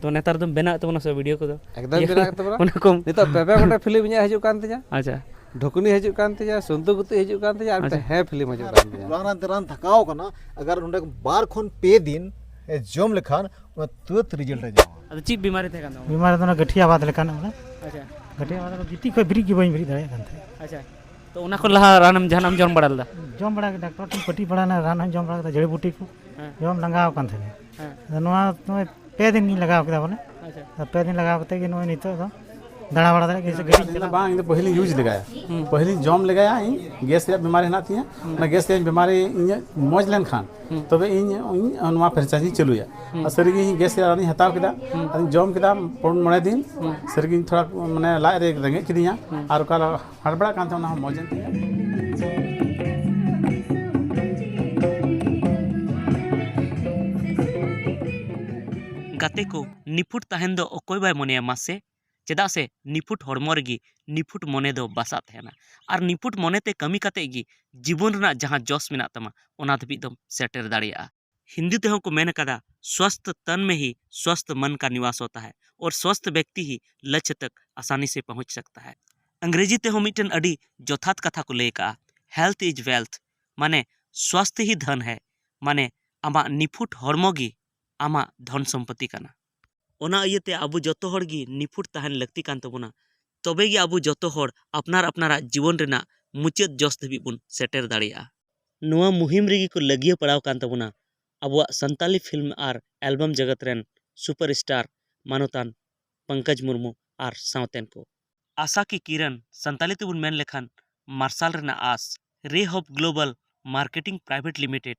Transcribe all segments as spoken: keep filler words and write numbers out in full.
ᱛᱚ ᱱᱮᱛᱟᱨ ᱫᱚᱢ ᱵᱮᱱᱟᱣᱮᱫ ᱛᱟᱵᱚᱱᱟ ᱥᱮ ᱵᱷᱤᱰᱤᱭᱳ ᱠᱚᱫᱚ? ᱮᱠᱫᱚᱢ ᱤᱭᱟᱹ ᱵᱮᱱᱟᱣᱮᱫ ᱛᱟᱵᱚᱱᱟ᱾ ᱚᱱᱟ ᱠᱚ ᱱᱤᱛᱚᱜ ᱯᱮ ᱯᱮ ᱜᱚᱴᱮᱡ ᱯᱷᱤᱞᱢ ᱤᱧᱟᱹᱜ ᱦᱤᱡᱩᱜ ᱠᱟᱱ ᱛᱤᱧᱟ᱾ ᱟᱪᱪᱷᱟ᱾ ᱰᱷᱩᱠᱱᱤ ᱦᱤᱡᱩᱜ ᱠᱟᱱ ᱛᱤᱧᱟ, ᱥᱩᱱᱛᱩ ᱜᱩᱛᱤ ᱦᱤᱡᱩᱜ ᱠᱟᱱ ᱛᱤᱧᱟ, ᱟᱨ ᱢᱤᱫᱴᱮᱱ ᱟᱪᱪᱷᱟ᱾ ᱦᱮᱸ ᱯᱷᱤᱞᱢ ᱦᱤᱡᱩᱜ ᱠᱟᱱ ᱛᱤᱧᱟ᱾ ᱨᱟᱱ ᱟᱱᱛᱮ ᱨᱟᱱ ᱛᱷᱟᱠᱟᱣ ᱠᱟᱱᱟ, ᱟᱜᱟᱨ ᱱᱚᱰᱮ ᱵᱟᱨ ᱠᱷᱚᱱ ᱯᱮ ᱫᱤᱱ ᱮ ᱡᱚᱢ ᱞᱮᱠᱷᱟᱱ ᱚᱱᱟ ᱛᱩᱨᱟᱹᱛ ᱨᱤᱡᱟᱞᱴ ᱮ ᱧᱟᱢᱟ᱾ ᱟᱫᱚ ᱪᱮᱫ ᱵᱤᱢᱟᱨᱤ ᱛᱟᱦᱮᱸ ᱠᱟᱱ ᱛᱟᱢᱟ? ᱵᱤᱢᱟᱨᱤ ᱫᱚ ᱚᱱᱟ ᱜᱟᱹᱴᱷᱤᱭᱟ ᱵᱟᱫ ᱞᱮᱠᱟᱱᱟᱜ ᱵᱚᱞᱮ᱾ ᱟᱪᱪᱷᱟ᱾ ᱜᱟᱹᱴᱷᱤᱭᱟ ᱵᱟᱫ ᱞᱮᱠᱟ ᱜᱤᱛᱤᱡ ᱠᱷᱚᱡ ᱵᱮᱨᱮᱫ ᱜᱮ ᱵᱟᱹᱧ ᱵᱮᱨᱮᱫ ᱫᱟᱲᱮᱭᱟᱜ ᱠᱟᱱ ᱛᱟᱦᱮᱸᱫ᱾ ᱟᱪᱪᱷᱟ᱾ ᱛᱚ ᱚᱱᱟ ᱠᱷᱚᱱ ᱞᱟᱦᱟ ᱨᱟᱱᱮᱢ ᱡᱟᱦᱟᱱᱟᱜ ᱮᱢ ᱡᱚᱢ ᱵᱟᱲᱟ ᱞᱮᱫᱟ? ᱡᱚᱢ ᱵᱟᱲᱟ ᱠᱮᱫᱟ, ᱰᱟᱠᱛᱚᱨ ᱴᱷᱮᱱ ᱯᱟᱹᱴᱤ ᱵᱟᱲᱟᱭᱮᱱᱟ, ᱨᱟᱱ ᱦᱚᱸᱧ ᱡᱚᱢ ᱵᱟᱲᱟ ᱠᱮᱫᱟ, ᱡᱟᱹᱲᱤ ᱵᱩᱴᱤ ᱠᱚ᱾ ᱦᱮᱸ᱾ ᱡᱚᱢ ᱞᱟᱸᱜᱟᱣ ᱟᱠᱟᱱ ᱛᱟᱦᱮᱸᱱᱟ᱾ ᱦᱮᱸ᱾ ᱟᱫᱚ ᱱᱚᱣᱟ ᱱᱚᱜᱼᱚᱭ ᱯᱮ ᱫᱤᱱ ᱜᱤᱧ ᱞᱟᱜᱟᱣ ᱠᱮᱫᱟ ᱵᱚᱞᱮ᱾ ᱟᱪᱪᱷᱟ᱾ ᱟᱫᱚ ᱯᱮ ᱫᱤᱱ ᱞᱟᱜᱟᱣ ᱠᱟᱛᱮ ᱜᱮ ᱱᱚᱜᱼᱚᱭ ᱱᱤᱛᱚᱜ ᱫᱚ ᱫᱟᱬᱟ ᱵᱟᱲᱟ ᱫᱟᱲᱮᱭᱟᱜ ᱜᱮ, ᱥᱮ ᱜᱟᱹᱰᱤᱧ ᱤᱧ ᱫᱚ ᱪᱟᱞᱟᱣ᱾ ᱵᱟᱝ, ᱤᱧ ᱫᱚ ᱯᱟᱹᱦᱤᱞᱤᱧ ᱤᱭᱩᱡᱽ ᱞᱮᱜᱟᱭᱟ᱾ ᱦᱩᱸ᱾ ᱯᱟᱹᱦᱤᱞᱤᱧ ᱡᱚᱢ ᱞᱮᱜᱟᱭᱟ ᱤᱧ, ᱦᱩᱸ᱾ ᱚᱱᱟ ᱜᱮᱥ ᱨᱮᱭᱟᱜ ᱵᱤᱢᱟᱨᱤ ᱤᱧᱟᱹᱜ ᱢᱚᱡᱽ ᱞᱮᱱᱠᱷᱟᱱ, ᱦᱩᱸ᱾ ᱛᱚᱵᱮ ᱤᱧ, ᱤᱧ ᱱᱚᱣᱟ ᱯᱷᱨᱮᱱᱪᱟᱭᱡᱤᱧ ᱪᱟᱹᱞᱩᱭᱟ᱾ ᱦᱩᱸ᱾ ᱟᱨ ᱥᱟᱹᱨᱤᱜᱮ ᱤᱧ ᱜᱮᱥ ᱨᱮᱭᱟᱜ ᱨᱟᱱᱤᱧ ᱦᱟᱛᱟᱣ ᱠᱮᱫᱟ, ᱦᱩᱸ᱾ ᱟᱨᱤᱧ ᱡᱚᱢ ᱠᱮᱫᱟ ᱯᱩᱱ ᱢᱚᱬᱮ ᱫᱤᱱ, ᱦᱩᱸ᱾ ᱥᱟᱹᱨᱤᱜᱮ ᱤᱧ ᱛᱷᱚᱲᱟ ᱢᱟᱱᱮ ᱞᱟᱡ ᱨᱮ ᱨᱮᱸᱜᱮᱡ ᱠᱤᱫᱤᱧᱟ, ᱦᱩᱸ᱾ ᱟᱨ ᱚᱠᱟ ᱦᱟᱲᱵᱟᱲᱟᱜ ᱠᱟᱱ ᱛᱟᱦᱮᱸ, ᱚᱱᱟ ᱦᱚᱸ ᱢᱚᱡᱽ ᱮᱱ ᱛᱤᱧᱟ᱾ ᱜᱟᱛᱮ ᱠᱚ, ᱱᱤᱯᱷᱩᱴ ᱛᱟᱦᱮᱱ ᱫᱚ ᱚᱠᱚᱭ ᱵᱟᱭ ᱢᱚᱱᱮᱭᱟ ᱢᱟᱥᱮ? ᱪᱮᱫᱟᱜ ᱥᱮ ᱱᱤᱯᱷᱩᱴ ᱦᱚᱲᱢᱚ ᱨᱮᱜᱮ ᱱᱤᱯᱷᱩᱴ ᱢᱚᱱᱮ ᱫᱚ ᱵᱟᱥᱟᱜ ᱛᱟᱦᱮᱱᱟ᱾ ᱟᱨ ᱱᱤᱯᱷᱩᱴ ᱢᱚᱱᱮᱛᱮ ᱠᱟᱹᱢᱤ ᱠᱟᱛᱮ ᱜᱮ ᱡᱤᱵᱚᱱ ᱨᱮᱱᱟᱜ ᱡᱟᱦᱟᱸ ᱡᱚᱥ ᱢᱮᱱᱟᱜ ᱛᱟᱢᱟ, ᱚᱱᱟ ᱫᱷᱟᱹᱵᱤᱡ ᱫᱚᱢ ᱥᱮᱴᱮᱨ ᱫᱟᱲᱮᱭᱟᱜᱼᱟ᱾ ᱦᱤᱱᱫᱤ ᱛᱮᱦᱚᱸ ᱠᱚ ᱢᱮᱱ ᱟᱠᱟᱫᱟ, "स्वस्थ तन में ही स्वस्थ मन का निवास होता है और स्वस्थ व्यक्ति ही लक्ष्य तक आसानी से पहुंच सकता है।" ᱤᱝᱨᱮᱡᱤ ᱛᱮᱦᱚᱸ ᱢᱤᱫᱴᱮᱱ ᱟᱹᱰᱤ ᱡᱚᱛᱷᱟᱛ ᱠᱟᱛᱷᱟ ᱠᱚ ᱞᱟᱹᱭ ᱟᱠᱟᱫᱼᱟ, "Health is wealth", ᱢᱟᱱᱮ ᱥᱣᱟᱥᱛᱷ ᱦᱤ ᱫᱷᱚᱱ ᱦᱮ, ᱢᱟᱱᱮ ᱟᱢᱟᱜ ᱱᱤᱯᱷᱩᱴ ᱦᱚᱲᱢᱚ ᱜᱮ ᱟᱢᱟᱜ ᱫᱷᱚᱱ ᱥᱚᱢᱯᱚᱛᱤ ᱠᱟᱱᱟ᱾ ᱚᱱᱟ ᱤᱭᱟᱹᱛᱮ ᱟᱵᱚ ᱡᱚᱛᱚ ᱦᱚᱲ ᱜᱮ ᱱᱤᱯᱷᱩᱴ ᱛᱟᱦᱮᱱ ᱞᱟᱹᱠᱛᱤ ᱠᱟᱱ ᱛᱟᱵᱚᱱᱟ, ᱛᱚᱵᱮ ᱜᱮ ᱟᱵᱚ ᱡᱚᱛᱚ ᱦᱚᱲ ᱟᱯᱱᱟᱨ ᱟᱯᱱᱟᱨᱟᱜ ᱡᱤᱵᱚᱱ ᱨᱮᱱᱟᱜ ᱢᱩᱪᱟᱹᱫ ᱡᱚᱥ ᱫᱷᱟᱹᱵᱤᱡ ᱵᱚᱱ ᱥᱮᱴᱮᱨ ᱫᱟᱲᱮᱭᱟᱜᱼᱟ᱾ ᱱᱚᱣᱟ ᱢᱩᱦᱤᱢ ᱨᱮᱜᱮ ᱠᱚ ᱞᱟᱹᱜᱤᱭᱟᱹ ᱯᱟᱲᱟᱣ ᱠᱟᱱ ᱛᱟᱵᱚᱱᱟ ᱟᱵᱚᱣᱟᱜ ᱥᱟᱱᱛᱟᱞᱤ ᱯᱷᱤᱞᱢ ᱟᱨ ᱮᱞᱵᱟᱢ ᱡᱟᱜᱟᱛ ᱨᱮᱱ ᱥᱩᱯᱟᱨ ᱥᱴᱟᱨ ᱢᱟᱱᱚᱛᱟᱱ ᱯᱚᱝᱠᱚᱡᱽ ᱢᱩᱨᱢᱩ ᱟᱨ ᱥᱟᱶᱛᱮᱱ ᱠᱚ᱾ ᱟᱥᱟ ᱠᱤ ᱠᱤᱨᱟᱱ, ᱥᱟᱱᱛᱟᱞᱤ ᱛᱮᱵᱚᱱ ᱢᱮᱱ ᱞᱮᱠᱷᱟᱱ ᱢᱟᱨᱥᱟᱞ ᱨᱮᱱᱟᱜ ᱟᱸᱥ, ᱨᱮ ᱦᱚᱯ ᱜᱞᱳᱵᱟᱞ ᱢᱟᱨᱠᱮᱴᱤᱝ ᱯᱨᱟᱭᱵᱷᱮᱴ ᱞᱤᱢᱤᱴᱮᱰ,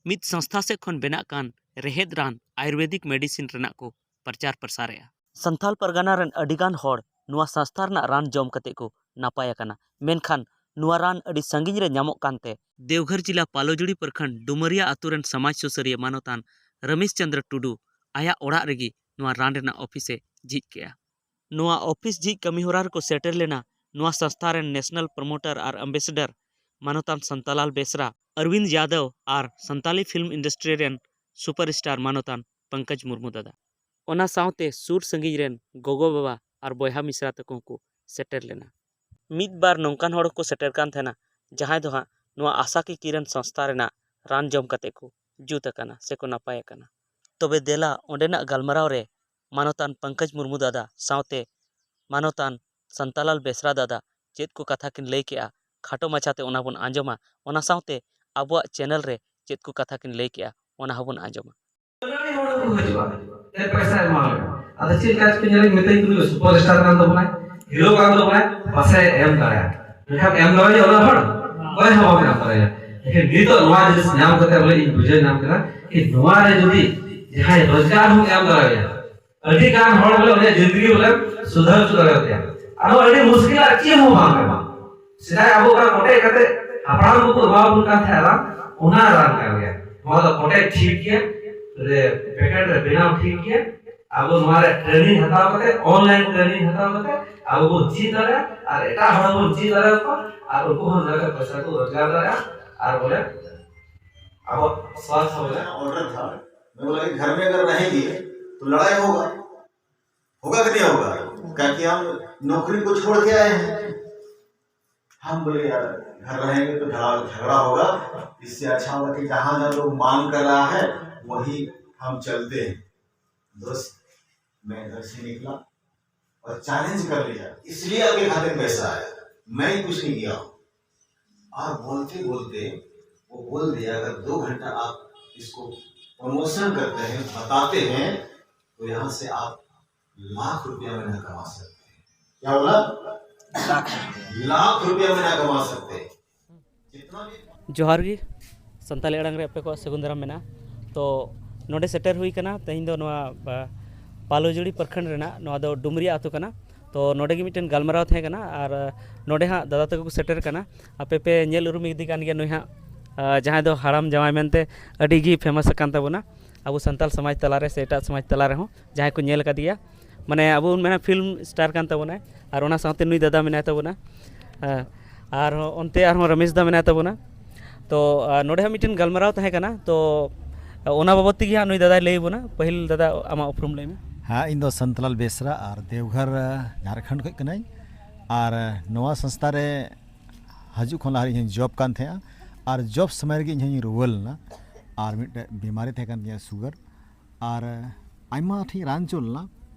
ᱢᱤᱫ ᱥᱚᱝᱥᱛᱷᱟ ᱥᱮᱫ ᱠᱷᱚᱱ ᱵᱮᱱᱟᱜ ᱠᱟᱱ ᱨᱮᱦᱮᱫ ᱨᱟᱱ ᱟᱭᱩᱨᱵᱮᱫᱤᱠ ᱢᱮᱰᱤᱥᱤᱱ ᱨᱮᱱᱟᱜ ᱠᱚ ᱯᱨᱚᱪᱟᱨ ᱯᱨᱚᱥᱟᱨᱮᱜᱼᱟ᱾ ᱥᱟᱱᱛᱟᱞ ᱯᱟᱨᱜᱟᱱᱟ ᱨᱮᱱ ᱟᱹᱰᱤᱜᱟᱱ ᱦᱚᱲ ᱱᱚᱣᱟ ᱥᱚᱝᱥᱛᱷᱟ ᱨᱮᱱᱟᱜ ᱨᱟᱱ ᱡᱚᱢ ᱠᱟᱛᱮ ᱠᱚ ᱱᱟᱯᱟᱭ ᱟᱠᱟᱱᱟ, ᱢᱮᱱᱠᱷᱟᱱ ᱱᱚᱣᱟ ᱨᱟᱱ ᱟᱹᱰᱤ ᱥᱟᱺᱜᱤᱧ ᱨᱮ ᱧᱟᱢᱚᱜ ᱠᱟᱱᱛᱮ ᱫᱮᱣᱜᱷᱚᱨ ᱡᱤᱞᱟ ᱯᱟᱞᱚᱡᱩᱲᱤ ᱯᱨᱚᱠᱷᱚᱸᱰ ᱰᱩᱢᱟᱹᱨᱤᱭᱟ ᱟᱛᱳ ᱨᱮᱱ ᱥᱚᱢᱟᱡᱽ ᱥᱩᱥᱟᱹᱨᱤᱭᱟᱹ ᱢᱟᱱᱚᱛᱟᱱ ᱨᱚᱢᱮᱥ ᱪᱚᱸᱫᱽᱨᱚ ᱴᱩᱰᱩ ᱟᱭᱟᱜ ᱚᱲᱟᱜ ᱨᱮᱜᱮ ᱱᱚᱣᱟ ᱨᱟᱱ ᱨᱮᱱᱟᱜ ᱚᱯᱷᱤᱥ ᱮ ᱡᱷᱤᱡ ᱠᱮᱜᱼᱟ᱾ ᱱᱚᱣᱟ ᱚᱯᱷᱤᱥ ᱡᱷᱤᱡ ᱠᱟᱹᱢᱤ ᱦᱚᱨᱟ ᱨᱮᱠᱚ ᱥᱮᱴᱮᱨ ᱞᱮᱱᱟ ᱱᱚᱣᱟ ᱥᱚᱝᱥᱛᱷᱟ ᱨᱮᱱ ᱱᱮᱥᱱᱟᱞ ᱯᱨᱚᱢᱳᱴᱟᱨ ᱟᱨ ᱟᱢᱵᱮᱥᱮᱰᱟᱨ ᱢᱟᱱᱚᱛᱟᱱ ᱥᱟᱱᱛᱟᱞᱟᱞ ᱵᱮᱥᱨᱟ, ᱚᱨᱵᱤᱱᱫᱽ ᱭᱟᱫᱚᱵ ᱟᱨ ᱥᱟᱱᱛᱟᱞᱤ ᱯᱷᱤᱞᱢ ᱤᱱᱰᱟᱥᱴᱨᱤ ᱨᱮᱱ ᱥᱩᱯᱟᱨ ᱥᱴᱟᱨ ᱢᱟᱱᱚᱛᱟᱱ ᱯᱚᱝᱠᱚᱡᱽ ᱢᱩᱨᱢᱩ ᱫᱟᱫᱟ᱾ ᱚᱱᱟ ᱥᱟᱶᱛᱮ ᱥᱩᱨ ᱥᱟᱺᱜᱤᱧ ᱨᱮᱱ ᱜᱚᱜᱚ ᱵᱟᱵᱟ ᱟᱨ ᱵᱚᱭᱦᱟ ᱢᱤᱥᱨᱟ ᱛᱟᱠᱚ ᱦᱚᱸᱠᱚ ᱥᱮᱴᱮᱨ ᱞᱮᱱᱟ᱾ ᱢᱤᱫ ᱵᱟᱨ ᱱᱚᱝᱠᱟᱱ ᱦᱚᱲ ᱠᱚ ᱥᱮᱴᱮᱨ ᱠᱟᱱ ᱛᱟᱦᱮᱱᱟ, ᱡᱟᱦᱟᱸᱭ ᱫᱚ ᱦᱟᱸᱜ ᱱᱚᱣᱟ ᱟᱥᱟ ᱠᱤ ᱠᱤᱨᱚᱱ ᱥᱚᱝᱥᱛᱷᱟ ᱨᱮᱱᱟᱜ ᱨᱟᱱ ᱡᱚᱢ ᱠᱟᱛᱮ ᱠᱚ ᱡᱩᱛ ᱟᱠᱟᱱᱟ ᱥᱮᱠᱚ ᱱᱟᱯᱟᱭ ᱟᱠᱟᱱᱟ᱾ ᱛᱚᱵᱮ ᱫᱮᱞᱟ, ᱚᱸᱰᱮᱱᱟᱜ ᱜᱟᱞᱢᱟᱨᱟᱣ ᱨᱮ ᱢᱟᱱᱚᱛᱟᱱ ᱯᱚᱝᱠᱚᱡᱽ ᱢᱩᱨᱢᱩ ᱫᱟᱫᱟ ᱥᱟᱶᱛᱮ ᱢᱟᱱᱚᱛᱟᱱ ᱥᱟᱱᱛᱟᱞᱟᱞ ᱵᱮᱥᱨᱟ ᱫᱟᱫᱟ ᱪᱮᱫ ᱠᱚ ᱠᱟᱛᱷᱟ ᱠᱤᱱ ᱞᱟᱹᱭ ᱠᱮᱜᱼᱟ, ᱠᱷᱟᱴᱚ ᱢᱟᱪᱷᱟᱛᱮ ᱚᱱᱟ ᱵᱚᱱ ᱟᱸᱡᱚᱢᱟ᱾ ᱚᱱᱟ ᱥᱟᱶᱛᱮ ᱟᱵᱚᱣᱟᱜ ᱪᱮᱱᱮᱞ ᱨᱮ ᱪᱮᱫ ᱠᱚ ᱠᱟᱛᱷᱟ ᱠᱤᱱ ᱞᱟᱹᱭ ᱠᱮᱜᱼᱟ, ᱚᱱᱟ ᱦᱚᱸᱵᱚᱱ ᱟᱸᱡᱚᱢᱟ᱾ ᱦᱚᱲ ᱠᱚ ᱦᱤᱡᱩᱜᱼᱟ, ᱪᱮᱫ ᱯᱚᱭᱥᱟ ᱮᱢᱟ ᱞᱮ? ᱟᱫᱚ ᱪᱮᱫ ᱞᱮᱠᱟ ᱪᱚ ᱧᱮᱞᱤᱧ ᱢᱮᱛᱟᱹᱧ ᱠᱟᱱᱟ, ᱥᱩᱯᱟᱨ ᱥᱴᱟᱨ ᱠᱟᱱ ᱛᱟᱵᱚᱱᱟᱭ, ᱦᱤᱨᱳ ᱠᱟᱱ ᱛᱟᱵᱚᱱᱟᱭ, ᱯᱟᱥᱮ ᱮᱢ ᱫᱟᱲᱮᱭᱟᱜᱼᱟ᱾ ᱢᱮᱱᱠᱷᱟᱱ ᱮᱢ ᱫᱟᱲᱮᱭᱟᱜᱼᱟ ᱚᱱᱟ ᱦᱚᱲ? ᱚᱠᱚᱭ ᱦᱚᱸ ᱵᱟᱢ ᱮᱢ ᱫᱟᱲᱮᱭᱟᱜᱼᱟ᱾ ᱞᱮᱠᱤᱱ ᱱᱤᱛᱚᱜ ᱱᱚᱣᱟ ᱡᱤᱱᱤᱥ ᱧᱟᱢ ᱠᱟᱛᱮ ᱵᱚᱞᱮ ᱤᱧ ᱵᱩᱡᱷᱟᱹᱣ ᱧᱟᱢ ᱠᱮᱫᱟ ᱠᱤ ᱱᱚᱣᱟ ᱨᱮ ᱡᱩᱫᱤ ᱡᱟᱦᱟᱸᱭ ᱨᱳᱡᱽᱜᱟᱨ ᱦᱚᱸ ᱮᱢ ᱫᱟᱲᱮᱭᱟᱜᱼᱟ, ᱟᱹᱰᱤ ᱜᱟᱱ ᱦᱚᱲ ᱵᱚᱞᱮ ᱩᱱᱤᱭᱟᱜ ᱡᱤᱱᱫᱮᱜᱤ ᱵᱚᱞᱮ ᱥᱩᱫᱷᱟᱹᱨ ᱦᱚᱪᱚ ᱫᱟᱲᱮᱭᱟᱜ ᱛᱟᱭᱟ᱾ ᱟᱨᱦᱚᱸ ᱟᱹᱰᱤ ᱢᱩᱥᱠᱤᱞᱟᱜ ᱪᱮᱫ ᱦᱚᱸ ᱵᱟᱝ ᱠᱟᱱᱟ᱾ ᱥᱮᱫᱟᱭ ᱟᱵᱚ ᱚᱱᱟ ᱠᱚᱴᱮᱡ ᱠᱟᱛᱮ ᱦᱟᱯᱲᱟᱢ ᱠᱚᱠᱚ ᱮᱢᱟ ᱵᱚᱱ ᱠᱟᱱ ᱛᱟᱦᱮᱸᱫ ᱨᱟᱱ, ᱚᱱᱟ ᱨᱟᱱ ᱠᱟᱱ ᱜᱮᱭᱟ᱾ ᱱᱚᱣᱟ ᱫᱚ ᱠᱚᱴᱮᱡ ᱴᱷᱤᱠ ᱜᱮᱭᱟ, ᱨᱮ ᱯᱮᱠᱮᱴ ᱨᱮ ᱵᱮᱱᱟᱣ ᱴᱷᱤᱠ ᱜᱮᱭᱟ᱾ ᱟᱵᱚ ᱱᱚᱣᱟ ᱨᱮ ᱴᱨᱮᱱᱤᱝ ᱦᱟᱛᱟᱣ ᱠᱟᱛᱮ, ᱚᱱᱞᱟᱭᱤᱱ ᱴᱨᱮᱱᱤᱝ ᱦᱟᱛᱟᱣ ᱠᱟᱛᱮ ᱟᱵᱚ ᱵᱚᱱ ᱪᱮᱫ ᱫᱟᱲᱮᱭᱟᱜᱼᱟ ᱟᱨ ᱮᱴᱟᱜ ᱦᱚᱲ ᱵᱚᱱ ᱪᱮᱫ ᱫᱟᱲᱮᱭᱟᱠᱚᱣᱟ ᱟᱨ ᱩᱱᱠᱩ ᱦᱚᱸ ᱱᱚᱰᱮ ᱯᱚᱭᱥᱟ ᱠᱚ ᱨᱳᱡᱽᱜᱟᱨ ᱫᱟᱲᱮᱭᱟᱜᱼᱟ ᱟᱨ ᱵᱚᱞᱮ ᱟᱵᱚ ᱥᱣᱟᱥᱛᱷ ᱦᱚᱸ ᱵᱚᱞᱮ ᱚᱨᱰᱟᱨ ᱛᱷᱟ, ᱢᱮ ᱵᱚᱞᱟ ᱠᱤ ᱜᱷᱟᱨ ᱢᱮ ᱟᱜᱟᱨ ᱨᱟᱦᱮᱸᱜᱮ ᱛᱚ ᱞᱟᱲᱟᱭ ᱦᱳᱜᱟ, ᱦᱳᱜᱟ ᱠᱤ ᱱᱟᱦᱤᱸ ᱦᱳᱜᱟ? ᱠᱭᱚᱸᱠᱤ ᱦᱟᱢ ᱱᱚᱠᱨᱤ ᱠᱚ ᱪᱷᱳᱲ ᱠᱮ ᱟᱭᱮ ᱦᱮᱸ. हम बोले, "यार, घर रहेंगे तो झगड़ा, झगड़ा होगा, इससे अच्छा होगा कि जहाँ, जहाँ लोग मांग कर रहा है, वहीं हम चलते हैं।" दोस्त, मैं घर से निकला और चैलेंज कर लिया, इसलिए आपके खाते में पैसा आया, मैं कुछ नहीं किया हूँ। और बोलते बोलते वो बोल दिया, अगर दो घंटा आप इसको प्रमोशन करते हैं, बताते हैं, तो यहाँ से आप लाख रुपया महीना कमा सकते हैं। क्या बोला? लाख रुपया महीना कमा सकते हैं। जितना भी ᱡᱚᱦᱟᱨ ᱜᱮ, ᱥᱟᱱᱛᱟᱞᱤ ᱟᱲᱟᱝ ᱨᱮ ᱟᱯᱮ ᱠᱚᱣᱟᱜ ᱥᱟᱹᱜᱩᱱ ᱫᱟᱨᱟᱢ ᱢᱮᱱᱟᱜᱼᱟ᱾ ᱛᱚ ᱱᱚᱰᱮ ᱥᱮᱴᱮᱨ ᱦᱩᱭ ᱠᱟᱱᱟ ᱛᱮᱦᱮᱧ ᱫᱚ ᱱᱚᱣᱟ, ᱟ, ᱯᱟᱞᱩᱡᱩᱲᱤ ᱯᱨᱚᱠᱷᱚᱸᱰ ᱨᱮᱱᱟᱜ ᱱᱚᱣᱟ ᱫᱚ ᱰᱩᱢᱨᱤᱭᱟ ᱟᱹᱛᱩ ᱠᱟᱱᱟ᱾ ᱛᱚ ᱱᱚᱰᱮ ᱜᱮ ᱢᱤᱫᱴᱮᱱ ᱜᱟᱞᱢᱟᱨᱟᱣ ᱛᱟᱦᱮᱸ ᱠᱟᱱᱟ ᱟᱨ, ᱟ, ᱱᱚᱰᱮ ᱦᱟᱸᱜ ᱫᱟᱫᱟ ᱛᱟᱠᱚ ᱠᱚ ᱥᱮᱴᱮᱨ ᱠᱟᱱᱟ᱾ ᱟᱯᱮ ᱯᱮ ᱧᱮᱞ ᱩᱨᱩᱢ ᱤᱫᱤ ᱠᱟᱱ ᱜᱮᱭᱟ ᱱᱩᱭ ᱦᱟᱸᱜ, ᱟ, ᱡᱟᱦᱟᱸᱭ ᱫᱚ ᱦᱟᱲᱟᱢ ᱡᱟᱶᱟᱭ ᱢᱮᱱᱛᱮ ᱟᱹᱰᱤ ᱜᱮ ᱯᱷᱮᱢᱟᱥ ᱟᱠᱟᱱ ᱛᱟᱵᱚᱱᱟ ᱟᱵᱚ ᱥᱟᱱᱛᱟᱞ ᱥᱚᱢᱟᱡᱽ ᱛᱟᱞᱟ ᱨᱮ ᱥᱮ ᱮᱴᱟᱜ ᱥᱚᱢᱟᱡᱽ ᱛᱟᱞᱟ ᱨᱮᱦᱚᱸ᱾ ᱡᱟᱦᱟᱸᱭ ᱠᱚ ᱧᱮᱞ ᱟᱠᱟᱫᱮᱭᱟ, ᱢᱟᱱᱮ ᱟᱵᱚ ᱵᱚᱱ ᱢᱮᱱᱟ ᱯᱷᱤᱞᱢ ᱥᱴᱟᱨ ᱠᱟᱱ ᱛᱟᱵᱚᱱᱟᱭ, ᱟᱨ ᱚᱱᱟ ᱥᱟᱶᱛᱮ ᱱᱩᱭ ᱫᱟᱫᱟ ᱢᱮᱱᱟᱭ ᱛᱟᱵᱚᱱᱟ, ᱦᱮᱸ, ᱟᱨ ᱚᱱᱛᱮ ᱟᱨᱦᱚᱸ ᱨᱚᱢᱮᱥ ᱫᱟ ᱢᱮᱱᱟᱭ ᱛᱟᱵᱚᱱᱟ᱾ ᱛᱚ, ᱟᱨ ᱱᱚᱰᱮ ᱦᱚᱸ ᱢᱤᱫᱴᱮᱱ ᱜᱟᱞᱢᱟᱨᱟᱣ ᱛᱟᱦᱮᱸ ᱠᱟᱱᱟ, ᱛᱚ ᱚᱱᱟ ᱵᱟᱵᱚᱫ ᱛᱮᱜᱮ ᱦᱟᱸᱜ ᱱᱩᱭ ᱫᱟᱫᱟᱭ ᱞᱟᱹᱭ ᱟᱵᱚᱱᱟ᱾ ᱯᱟᱹᱦᱤᱞ ᱫᱟᱫᱟ, ᱟᱢᱟᱜ ᱩᱯᱨᱩᱢ ᱞᱟᱹᱭ ᱢᱮ᱾ ᱦᱮᱸ, ᱤᱧ ᱫᱚ ᱥᱟᱱᱛᱟᱞᱟᱞ ᱵᱮᱥᱨᱟ ᱟᱨ ᱫᱮᱣᱜᱷᱚᱨ, ᱡᱷᱟᱲᱠᱷᱚᱸᱰ ᱠᱷᱚᱱ ᱠᱟᱹᱱᱟᱹᱧ᱾ ᱟᱨ ᱱᱚᱣᱟ ᱥᱚᱝᱥᱛᱷᱟ ᱨᱮ ᱦᱤᱡᱩᱜ ᱠᱷᱚᱱ ᱞᱟᱦᱟ ᱨᱮ ᱤᱧ ᱦᱚᱸᱧ ᱡᱚᱵ ᱠᱟᱱ ᱛᱟᱦᱮᱸᱜᱼᱟ᱾ ᱟᱨ ᱡᱚᱵ ᱥᱚᱢᱚᱭ ᱨᱮᱜᱮ ᱤᱧ ᱦᱚᱸᱧ ᱨᱩᱣᱟᱹ ᱞᱮᱱᱟ᱾ ᱟᱨ ᱢᱤᱫᱴᱮᱡ ᱵᱤᱢᱟᱨᱤ ᱛᱟᱦᱮᱸ ᱠᱟᱱ ᱛᱤᱧᱟᱹ, ᱥᱩᱜᱟᱨ᱾ ᱟᱨ ᱟᱭᱢᱟ ᱴᱷᱮᱱ ᱨᱟᱱ ᱦᱚᱪᱚ ᱞᱮᱱᱟ᱾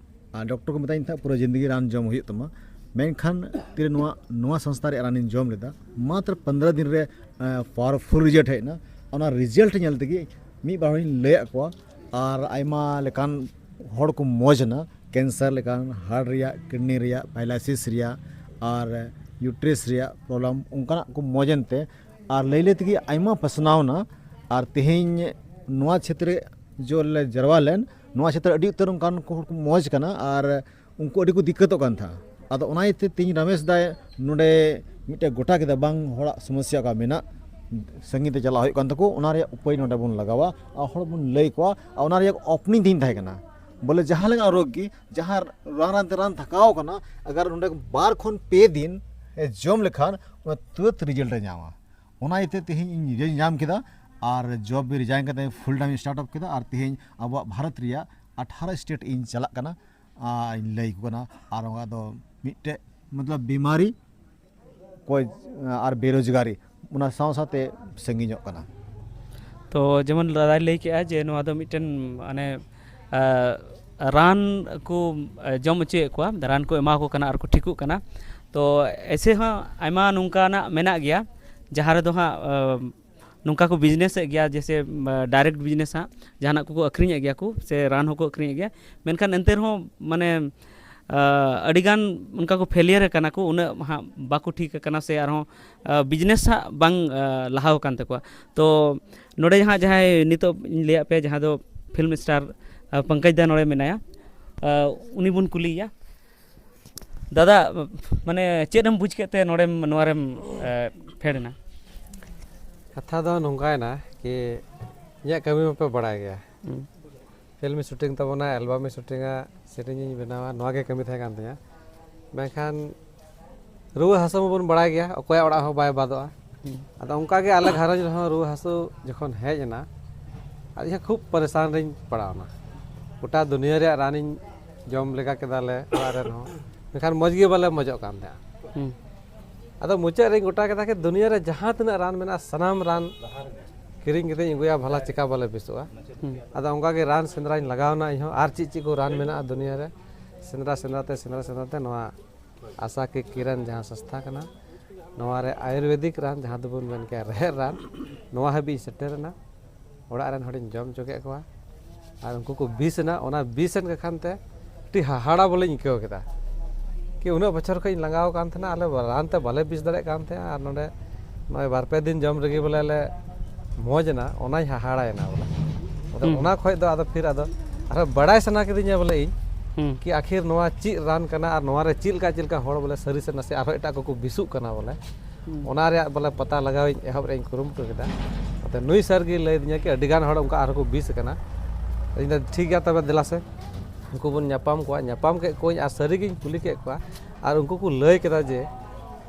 ᱟᱨ ᱰᱚᱠᱴᱚᱨ ᱠᱚ ᱢᱮᱛᱟᱧ ᱛᱟᱦᱮᱸᱫ, "ᱯᱩᱨᱟᱹ ᱡᱤᱱᱫᱮᱜᱤ ᱨᱟᱱ ᱡᱚᱢ ᱦᱩᱭᱩᱜ ᱛᱟᱢᱟ᱾" ᱢᱮᱱᱠᱷᱟᱱ ᱛᱤᱨᱮ ᱱᱚᱣᱟ, ᱱᱚᱣᱟ ᱥᱚᱝᱥᱛᱷᱟ ᱨᱮᱭᱟᱜ ᱨᱟᱱᱤᱧ ᱡᱚᱢ ᱞᱮᱫᱟ, ᱢᱟᱛᱨᱚ ᱯᱚᱱᱫᱽᱨᱚ ᱫᱤᱱ ᱨᱮ ᱯᱟᱣᱟᱨᱯᱷᱩᱞ ᱨᱤᱡᱟᱞᱴ ᱦᱮᱡ ᱮᱱᱟ᱾ ᱚᱱᱟ ᱨᱤᱡᱟᱞᱴ ᱧᱮᱞ ᱛᱮᱜᱮ ᱢᱤᱫ ᱵᱟᱨ ᱦᱚᱲᱤᱧ ᱞᱟᱹᱭᱟᱫ ᱠᱚᱣᱟ᱾ ᱟᱨ ᱟᱭᱢᱟ ᱞᱮᱠᱟᱱ ᱦᱚᱲ ᱠᱚ ᱢᱚᱡᱽ ᱮᱱᱟ, ᱠᱮᱱᱥᱟᱨ ᱞᱮᱠᱟᱱ, ᱦᱟᱨᱴ ᱨᱮᱭᱟᱜ, ᱠᱤᱰᱱᱤ ᱨᱮᱭᱟᱜ, ᱯᱮᱨᱟᱞᱟᱭᱥᱤᱥ ᱨᱮᱭᱟᱜ, ᱟᱨ ᱤᱭᱩᱴᱨᱮᱥ ᱨᱮᱭᱟᱜ ᱯᱨᱚᱵᱞᱮᱢ, ᱚᱱᱠᱟᱱᱟᱜ ᱠᱚ ᱢᱚᱡᱽ ᱮᱱᱛᱮ᱾ ᱟᱨ ᱞᱟᱹᱭ ᱞᱟᱹᱭ ᱛᱮᱜᱮ ᱟᱭᱢᱟ ᱯᱟᱥᱱᱟᱣ ᱮᱱᱟ᱾ ᱟᱨ ᱛᱮᱦᱮᱧ ᱱᱚᱣᱟ ᱪᱷᱮᱛᱨᱮ ᱡᱚ ᱞᱮ ᱡᱟᱨᱣᱟ ᱞᱮᱱ, ᱱᱚᱣᱟ ᱪᱷᱮᱛᱨᱮ ᱟᱹᱰᱤ ᱩᱛᱟᱹᱨ ᱚᱱᱠᱟᱱ ᱠᱚ ᱦᱚᱲ ᱠᱚ ᱢᱚᱡᱽ ᱠᱟᱱᱟ᱾ ᱟᱨ ᱩᱱᱠᱩ ᱟᱹᱰᱤ ᱠᱚ ᱫᱤᱠᱠᱟᱹᱛᱚᱜ ᱠᱟᱱ ᱛᱟᱦᱮᱸᱫ᱾ ᱟᱫᱚ ᱚᱱᱟ ᱤᱭᱟᱹᱛᱮ ᱛᱮᱦᱮᱧ ᱨᱟᱢᱮᱥ ᱫᱟᱭ ᱱᱚᱰᱮ ᱢᱤᱫᱴᱮᱡ ᱜᱚᱴᱟ ᱠᱮᱫᱟ, ᱵᱟᱝ, ᱦᱚᱲᱟᱜ ᱥᱚᱢᱚᱥᱥᱟ ᱚᱠᱟ ᱢᱮᱱᱟᱜ, ᱥᱟᱺᱜᱤᱧ ᱛᱮ ᱪᱟᱞᱟᱜ ᱦᱩᱭᱩᱜ ᱠᱟᱱ ᱛᱟᱠᱚ, ᱚᱱᱟ ᱨᱮᱭᱟᱜ ᱩᱯᱟᱹᱭ ᱱᱚᱰᱮ ᱵᱚᱱ ᱞᱟᱜᱟᱣᱟ ᱟᱨ ᱦᱚᱲ ᱵᱚᱱ ᱞᱟᱹᱭ ᱟᱠᱚᱣᱟ᱾ ᱟᱨ ᱚᱱᱟ ᱨᱮᱭᱟᱜ ᱳᱯᱮᱱᱤᱝ ᱛᱮᱦᱮᱧ ᱛᱟᱦᱮᱸ ᱠᱟᱱᱟ, ᱵᱚᱞᱮ ᱡᱟᱦᱟᱸ ᱞᱮᱠᱟ ᱨᱳᱜᱽ ᱜᱮ, ᱡᱟᱦᱟᱸ ᱨᱟᱱ ᱨᱟᱱ ᱛᱮ ᱨᱟᱱ ᱛᱷᱟᱠᱟᱣ ᱠᱟᱱᱟ, ᱟᱜᱟᱨ ᱱᱚᱰᱮ ᱵᱟᱨ ᱠᱷᱚᱱ ᱯᱮ ᱫᱤᱱ ᱮ ᱡᱚᱢ ᱞᱮᱠᱷᱟᱱ ᱚᱱᱟ ᱛᱩᱨᱟᱹᱛ ᱨᱤᱡᱟᱞᱴ ᱮ ᱧᱟᱢᱟ᱾ ᱚᱱᱟ ᱤᱭᱟᱹᱛᱮ ᱛᱮᱦᱮᱧ ᱤᱧ ᱨᱤᱡᱟᱭᱤᱱ ᱧᱟᱢ ᱠᱮᱫᱟ ᱟᱨ ᱡᱚᱵ ᱨᱤᱡᱟᱭᱤᱱ ᱠᱟᱛᱮ ᱯᱷᱩᱞ ᱴᱟᱭᱤᱢ ᱥᱴᱟᱨᱴ ᱟᱯ ᱠᱮᱫᱟ᱾ ᱟᱨ ᱛᱮᱦᱮᱧ ᱟᱵᱚᱣᱟᱜ ᱵᱷᱟᱨᱚᱛ ᱨᱮᱭᱟᱜ ᱟᱴᱷᱟᱨᱚ ᱥᱴᱮᱴ ᱤᱧ ᱪᱟᱞᱟᱜ ᱠᱟᱱᱟ᱾ ᱟᱨ ᱤᱧ ᱞᱟᱹᱭ ᱟᱠᱚ ᱠᱟᱱᱟ᱾ ᱟᱨ ᱚᱱᱟ ᱫᱚ ᱢᱤᱫᱴᱮᱡ ᱢᱚᱛᱞᱚᱵ ᱵᱤᱢᱟᱨᱤ ᱠᱚᱭ ᱟᱨ ᱵᱮᱨᱳᱡᱽᱜᱟᱨᱤ ᱚᱱᱟ ᱥᱟᱶ ᱥᱟᱶᱛᱮ ᱥᱟᱺᱜᱤᱧᱚᱜ ᱠᱟᱱᱟ᱾ ᱛᱚ ᱡᱮᱢᱚᱱ ᱫᱟᱫᱟᱭ ᱞᱟᱹᱭ ᱠᱮᱜᱼᱟ ᱡᱮ ᱱᱚᱣᱟ ᱫᱚ ᱢᱤᱫᱴᱮᱱ ᱢᱟᱱᱮ, ᱟ, ᱨᱟᱱ ᱠᱚ, ᱟ, ᱡᱚᱢ ᱦᱚᱪᱚᱭᱮᱫ ᱠᱚᱣᱟ, ᱨᱟᱱ ᱠᱚ ᱮᱢᱟ ᱠᱚ ᱠᱟᱱᱟ ᱟᱨ ᱠᱚ ᱴᱷᱤᱠᱚᱜ ᱠᱟᱱᱟ᱾ ᱛᱚ ᱮᱥᱮ ᱦᱚᱸ ᱟᱭᱢᱟ ᱱᱚᱝᱠᱟᱱᱟᱜ ᱢᱮᱱᱟᱜ ᱜᱮᱭᱟ ᱡᱟᱦᱟᱸ ᱨᱮᱫᱚ ᱦᱟᱸᱜ, ᱟ, ᱱᱚᱝᱠᱟ ᱠᱚ ᱵᱤᱡᱽᱱᱮᱥᱮᱫ ᱜᱮᱭᱟ, ᱡᱮᱭᱥᱮ, ᱟ, ᱰᱟᱭᱨᱮᱠᱴ ᱵᱤᱡᱽᱱᱮᱥ ᱦᱟᱸᱜ ᱡᱟᱦᱟᱱᱟᱜ ᱠᱚᱠᱚ ᱟᱹᱠᱷᱨᱤᱧᱮᱫ ᱜᱮᱭᱟ ᱠᱚ ᱥᱮ ᱨᱟᱱ ᱦᱚᱸᱠᱚ ᱟᱹᱠᱷᱨᱤᱧᱮᱫ ᱜᱮᱭᱟ, ᱢᱮᱱᱠᱷᱟᱱ ᱮᱱᱛᱮ ᱨᱮᱦᱚᱸ ᱢᱟᱱᱮ, ᱟ, ᱟᱹᱰᱤᱜᱟᱱ ᱚᱱᱠᱟ ᱠᱚ ᱯᱷᱮᱞᱤᱭᱟᱨ ᱟᱠᱟᱱᱟ ᱠᱚ, ᱩᱱᱟᱹᱜ ᱦᱟᱸᱜ ᱵᱟᱠᱚ ᱴᱷᱤᱠ ᱟᱠᱟᱱᱟ ᱥᱮ ᱟᱨᱦᱚᱸ, ᱟ, ᱵᱤᱡᱽᱱᱮᱥ ᱦᱟᱸᱜ ᱵᱟᱝ, ᱟ, ᱞᱟᱦᱟᱣ ᱟᱠᱟᱱ ᱛᱟᱠᱚᱣᱟ᱾ ᱛᱚ ᱱᱚᱰᱮ ᱦᱟᱸᱜ ᱡᱟᱦᱟᱸᱭ ᱱᱤᱛᱚᱜ ᱤᱧ ᱞᱟᱹᱭᱟᱫ ᱯᱮᱭᱟ, ᱡᱟᱦᱟᱸ ᱫᱚ ᱯᱷᱤᱞᱢ ᱥᱴᱟᱨ, ᱟ, ᱯᱚᱝᱠᱚᱡᱽ ᱫᱟ ᱱᱚᱰᱮ ᱢᱮᱱᱟᱭᱟ, ᱟ, ᱩᱱᱤ ᱵᱚᱱ ᱠᱩᱞᱤᱭᱮᱭᱟ᱾ ᱫᱟᱫᱟ, ᱢᱟᱱᱮ ᱪᱮᱫ ᱮᱢ ᱵᱩᱡᱽ ᱠᱮᱫ ᱛᱮ ᱱᱚᱰᱮᱢ, ᱱᱚᱣᱟ ᱨᱮᱢ, ᱮ, ᱯᱷᱮᱰ ᱮᱱᱟ? ᱠᱟᱛᱷᱟ ᱫᱚ ᱱᱚᱝᱠᱟᱭᱮᱱᱟ ᱠᱤ ᱤᱧᱟᱹᱜ ᱠᱟᱹᱢᱤ ᱢᱟᱯᱮ ᱵᱟᱲᱟᱭ ᱜᱮᱭᱟ᱾ ᱦᱩᱸ᱾ ᱯᱷᱤᱞᱢ ᱥᱩᱴᱤᱝ ᱛᱟᱵᱚᱱᱟ, ᱮᱞᱵᱟᱢ ᱥᱩᱴᱤᱝᱟ, ᱥᱮᱨᱮᱧ ᱤᱧ ᱵᱮᱱᱟᱣᱟ, ᱱᱚᱣᱟ ᱜᱮ ᱠᱟᱹᱢᱤ ᱛᱟᱦᱮᱸ ᱠᱟᱱ ᱛᱤᱧᱟᱹ᱾ ᱢᱮᱱᱠᱷᱟᱱ ᱨᱩᱣᱟᱹ ᱦᱟᱹᱥᱩ ᱢᱟᱵᱚᱱ ᱵᱟᱲᱟᱭ ᱜᱮᱭᱟ, ᱚᱠᱚᱭᱟᱜ ᱚᱲᱟᱜ ᱦᱚᱸ ᱵᱟᱭ ᱵᱟᱫᱚᱜᱼᱟ᱾ ᱦᱩᱸ᱾ ᱟᱫᱚ ᱚᱱᱠᱟ ᱜᱮ ᱟᱞᱮ ᱜᱷᱟᱨᱚᱸᱡᱽ ᱨᱮᱦᱚᱸ ᱨᱩᱣᱟᱹ ᱦᱟᱹᱥᱩ ᱡᱚᱠᱷᱚᱱ ᱦᱮᱡ ᱮᱱᱟ, ᱟᱨ ᱤᱧ ᱦᱚᱸ ᱠᱷᱩᱵ ᱯᱟᱨᱤᱥᱟᱱ ᱨᱤᱧ ᱯᱟᱲᱟᱣᱱᱟ᱾ ᱜᱚᱴᱟ ᱫᱩᱱᱤᱭᱟᱹ ᱨᱮᱭᱟᱜ ᱨᱟᱱᱤᱧ ᱡᱚᱢ ᱞᱮᱜᱟ ᱠᱮᱫᱟ ᱞᱮ ᱚᱲᱟᱜ ᱨᱮᱱ ᱦᱚᱸ, ᱢᱮᱱᱠᱷᱟᱱ ᱢᱚᱡᱽ ᱜᱮ ᱵᱟᱞᱮ ᱢᱚᱡᱚᱜ ᱠᱟᱱ ᱛᱟᱦᱮᱸᱜᱼᱟ᱾ ᱦᱩᱸ᱾ ᱟᱫᱚ ᱢᱩᱪᱟᱹᱫ ᱨᱤᱧ ᱜᱚᱴᱟ ᱠᱮᱫᱟ ᱠᱤ ᱫᱩᱱᱤᱭᱟᱹ ᱨᱮ ᱡᱟᱦᱟᱸ ᱛᱤᱱᱟᱹᱜ ᱨᱟᱱ ᱢᱮᱱᱟᱜᱼᱟ, ᱥᱟᱱᱟᱢ ᱨᱟᱱ ᱠᱤᱨᱤᱧ ᱠᱟᱛᱮᱧ ᱟᱹᱜᱩᱭᱟ, ᱵᱷᱟᱞᱟ ᱪᱮᱠᱟ ᱵᱟᱞᱮ ᱵᱮᱥᱚᱜᱼᱟ᱾ ᱦᱩᱸ᱾ ᱟᱫᱚ ᱚᱱᱠᱟ ᱜᱮ ᱨᱟᱱ ᱥᱮᱸᱫᱽᱨᱟᱧ ᱞᱟᱜᱟᱣᱱᱟ ᱤᱧ ᱦᱚᱸ, ᱟᱨ ᱪᱮᱫ ᱪᱮᱫ ᱠᱚ ᱨᱟᱱ ᱢᱮᱱᱟᱜᱼᱟ ᱫᱩᱱᱤᱭᱟᱹ ᱨᱮ, ᱥᱮᱸᱫᱽᱨᱟ ᱥᱮᱸᱫᱽᱨᱟ ᱛᱮ ᱥᱮᱸᱫᱽᱨᱟ ᱥᱮᱸᱫᱽᱨᱟ ᱛᱮ ᱱᱚᱣᱟ ᱟᱥᱟ ᱠᱤ ᱠᱤᱨᱟᱱ ᱡᱟᱦᱟᱸ ᱥᱚᱝᱥᱛᱷᱟ ᱠᱟᱱᱟ, ᱱᱚᱣᱟ ᱨᱮ ᱟᱭᱩᱨᱵᱮᱫᱤᱠ ᱨᱟᱱ, ᱡᱟᱦᱟᱸ ᱫᱚᱵᱚᱱ ᱢᱮᱱ ᱠᱮᱭᱟ ᱨᱮᱦᱮᱫ ᱨᱟᱱ, ᱱᱚᱣᱟ ᱦᱟᱹᱵᱤᱡ ᱤᱧ ᱥᱮᱴᱮᱨᱮᱱᱟ᱾ ᱚᱲᱟᱜ ᱨᱮᱱ ᱦᱚᱲᱤᱧ ᱡᱚᱢ ᱦᱚᱪᱚ ᱠᱮᱫ ᱠᱚᱣᱟ ᱟᱨ ᱩᱱᱠᱩ ᱠᱚ ᱵᱤᱥ ᱮᱱᱟ᱾ ᱚᱱᱟ ᱵᱤᱥ ᱮᱱ ᱠᱷᱟᱱ ᱛᱮ ᱟᱹᱰᱤ ᱦᱟᱦᱟᱲᱟ ᱵᱚᱞᱮᱧ ᱟᱹᱭᱠᱟᱹᱣ ᱠᱮᱫᱟ ᱠᱤ ᱩᱱᱟᱹᱜ ᱵᱚᱪᱷᱚᱨ ᱠᱷᱚᱱ ᱤᱧ ᱞᱟᱸᱜᱟᱣ ᱟᱠᱟᱱ ᱛᱟᱦᱮᱱᱟ, ᱟᱞᱮ ᱨᱟᱱ ᱛᱮ ᱵᱟᱞᱮ ᱵᱤᱥ ᱫᱟᱲᱮᱭᱟᱜ ᱠᱟᱱ ᱛᱟᱦᱮᱸᱱᱟ, ᱟᱨ ᱱᱚᱰᱮ ᱱᱚᱜᱼᱚᱭ ᱵᱟᱨ ᱯᱮ ᱫᱤᱱ ᱡᱚᱢ ᱨᱮᱜᱮ ᱵᱚᱞᱮ ᱞᱮ ᱢᱚᱡᱽ ᱮᱱᱟ, ᱚᱱᱟᱧ ᱦᱟᱦᱟᱲᱟᱭᱮᱱᱟ ᱵᱚᱞᱮ᱾ ᱟᱫᱚ ᱦᱩᱸ᱾ ᱚᱱᱟ ᱠᱷᱚᱡ ᱫᱚ ᱟᱫᱚ ᱯᱷᱤᱨ ᱟᱫᱚ ᱟᱨᱦᱚᱸ ᱵᱟᱲᱟᱭ ᱥᱟᱱᱟ ᱠᱤᱫᱤᱧᱟ ᱵᱚᱞᱮ ᱤᱧ ᱦᱩᱸ᱾ ᱠᱤ ᱟᱠᱷᱤᱨ ᱱᱚᱣᱟ ᱪᱮᱫ ᱨᱟᱱ ᱠᱟᱱᱟ ᱟᱨ ᱱᱚᱣᱟ ᱨᱮ ᱪᱮᱫ ᱞᱮᱠᱟ ᱪᱮᱫ ᱞᱮᱠᱟ ᱦᱚᱲ ᱵᱚᱞᱮ ᱥᱟᱹᱨᱤ ᱥᱮ ᱱᱟᱥᱮ ᱟᱨᱦᱚᱸ ᱮᱴᱟᱜ ᱠᱚᱠᱚ ᱵᱤᱥᱩᱜ ᱠᱟᱱᱟ ᱵᱚᱞᱮ᱾ ᱦᱩᱸ᱾ ᱚᱱᱟ ᱨᱮᱭᱟᱜ ᱵᱚᱞᱮ ᱯᱟᱛᱟ ᱞᱟᱜᱟᱣ ᱤᱧ ᱮᱦᱚᱵ ᱨᱮᱭᱟᱜ ᱤᱧ ᱠᱩᱨᱩᱢᱩᱴᱩ ᱠᱮᱫᱟ᱾ ᱟᱫᱚ ᱱᱩᱭ ᱥᱟᱨ ᱜᱮ ᱞᱟᱹᱭ ᱟᱹᱫᱤᱧᱟ ᱠᱤ ᱟᱹᱰᱤ ᱜᱟᱱ ᱦᱚᱲ ᱚᱱᱠᱟ ᱟᱨᱦᱚᱸ ᱠᱚ ᱵᱤᱥ ᱟᱠᱟᱱᱟ᱾ ᱤᱧ ᱫᱚ ᱴᱷᱤᱠ ᱜᱮᱭᱟ ᱛᱚᱵᱮ ᱫᱮᱞᱟ ᱥᱮ ᱩᱱᱠᱩ ᱵᱚᱱ ᱧᱟᱯᱟᱢ ᱠᱚᱣᱟ᱾ ᱧᱟᱯᱟᱢ ᱠᱮᱫ ᱠᱚᱣᱟᱧ ᱟᱨ ᱥᱟᱹᱨᱤ ᱜᱤᱧ ᱠᱩᱞᱤ ᱠᱮᱫ ᱠᱚᱣᱟ, ᱟᱨ ᱩᱱᱠᱩ ᱠᱚ ᱞᱟᱹᱭ ᱠᱮᱫᱟ ᱡᱮ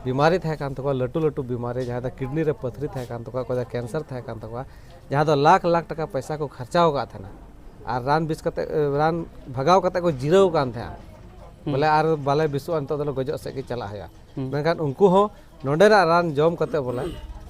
ᱵᱤᱢᱟᱨᱤ ᱛᱟᱦᱮᱸ ᱠᱟᱱ ᱛᱟᱠᱚᱣᱟ, ᱞᱟᱹᱴᱩ ᱞᱟᱹᱴᱩ ᱵᱤᱢᱟᱨᱤ, ᱡᱟᱦᱟᱸ ᱫᱚ ᱠᱤᱰᱱᱤ ᱨᱮ ᱯᱟᱹᱛᱷᱨᱤ ᱛᱟᱦᱮᱸ ᱠᱟᱱ ᱛᱟᱠᱚᱣᱟ, ᱚᱠᱚᱭ ᱫᱚ ᱠᱮᱱᱥᱟᱨ ᱛᱟᱦᱮᱸ ᱠᱟᱱ ᱛᱟᱠᱚᱣᱟ, ᱡᱟᱦᱟᱸ ᱫᱚ ᱞᱟᱠᱷ ᱞᱟᱠᱷ ᱴᱟᱠᱟ ᱯᱚᱭᱥᱟ ᱠᱚ ᱠᱷᱚᱨᱪᱟᱣ ᱟᱠᱟᱫ ᱛᱟᱦᱮᱱᱟ ᱟᱨ ᱨᱟᱱ ᱵᱤᱥ ᱠᱟᱛᱮ, ᱨᱟᱱ ᱵᱷᱟᱜᱟᱣ ᱠᱟᱛᱮ ᱠᱚ ᱡᱤᱨᱟᱹᱣ ᱟᱠᱟᱱ ᱛᱟᱦᱮᱸᱫ᱾ ᱦᱩᱸ᱾ ᱵᱚᱞᱮ ᱟᱨ ᱵᱟᱞᱮ ᱵᱮᱥᱚᱜᱼᱟ, ᱱᱤᱛᱚᱜ ᱫᱚᱞᱮ ᱜᱚᱡᱚᱜ ᱥᱮᱫ ᱜᱮ ᱪᱟᱞᱟᱜ ᱦᱩᱭᱩᱜᱼᱟ᱾ ᱦᱩᱸ᱾ ᱢᱮᱱᱠᱷᱟᱱ ᱩᱱᱠᱩ ᱦᱚᱸ ᱱᱚᱰᱮᱱᱟᱜ ᱨᱟᱱ ᱡᱚᱢ ᱠᱟᱛᱮ ᱵᱚᱞᱮ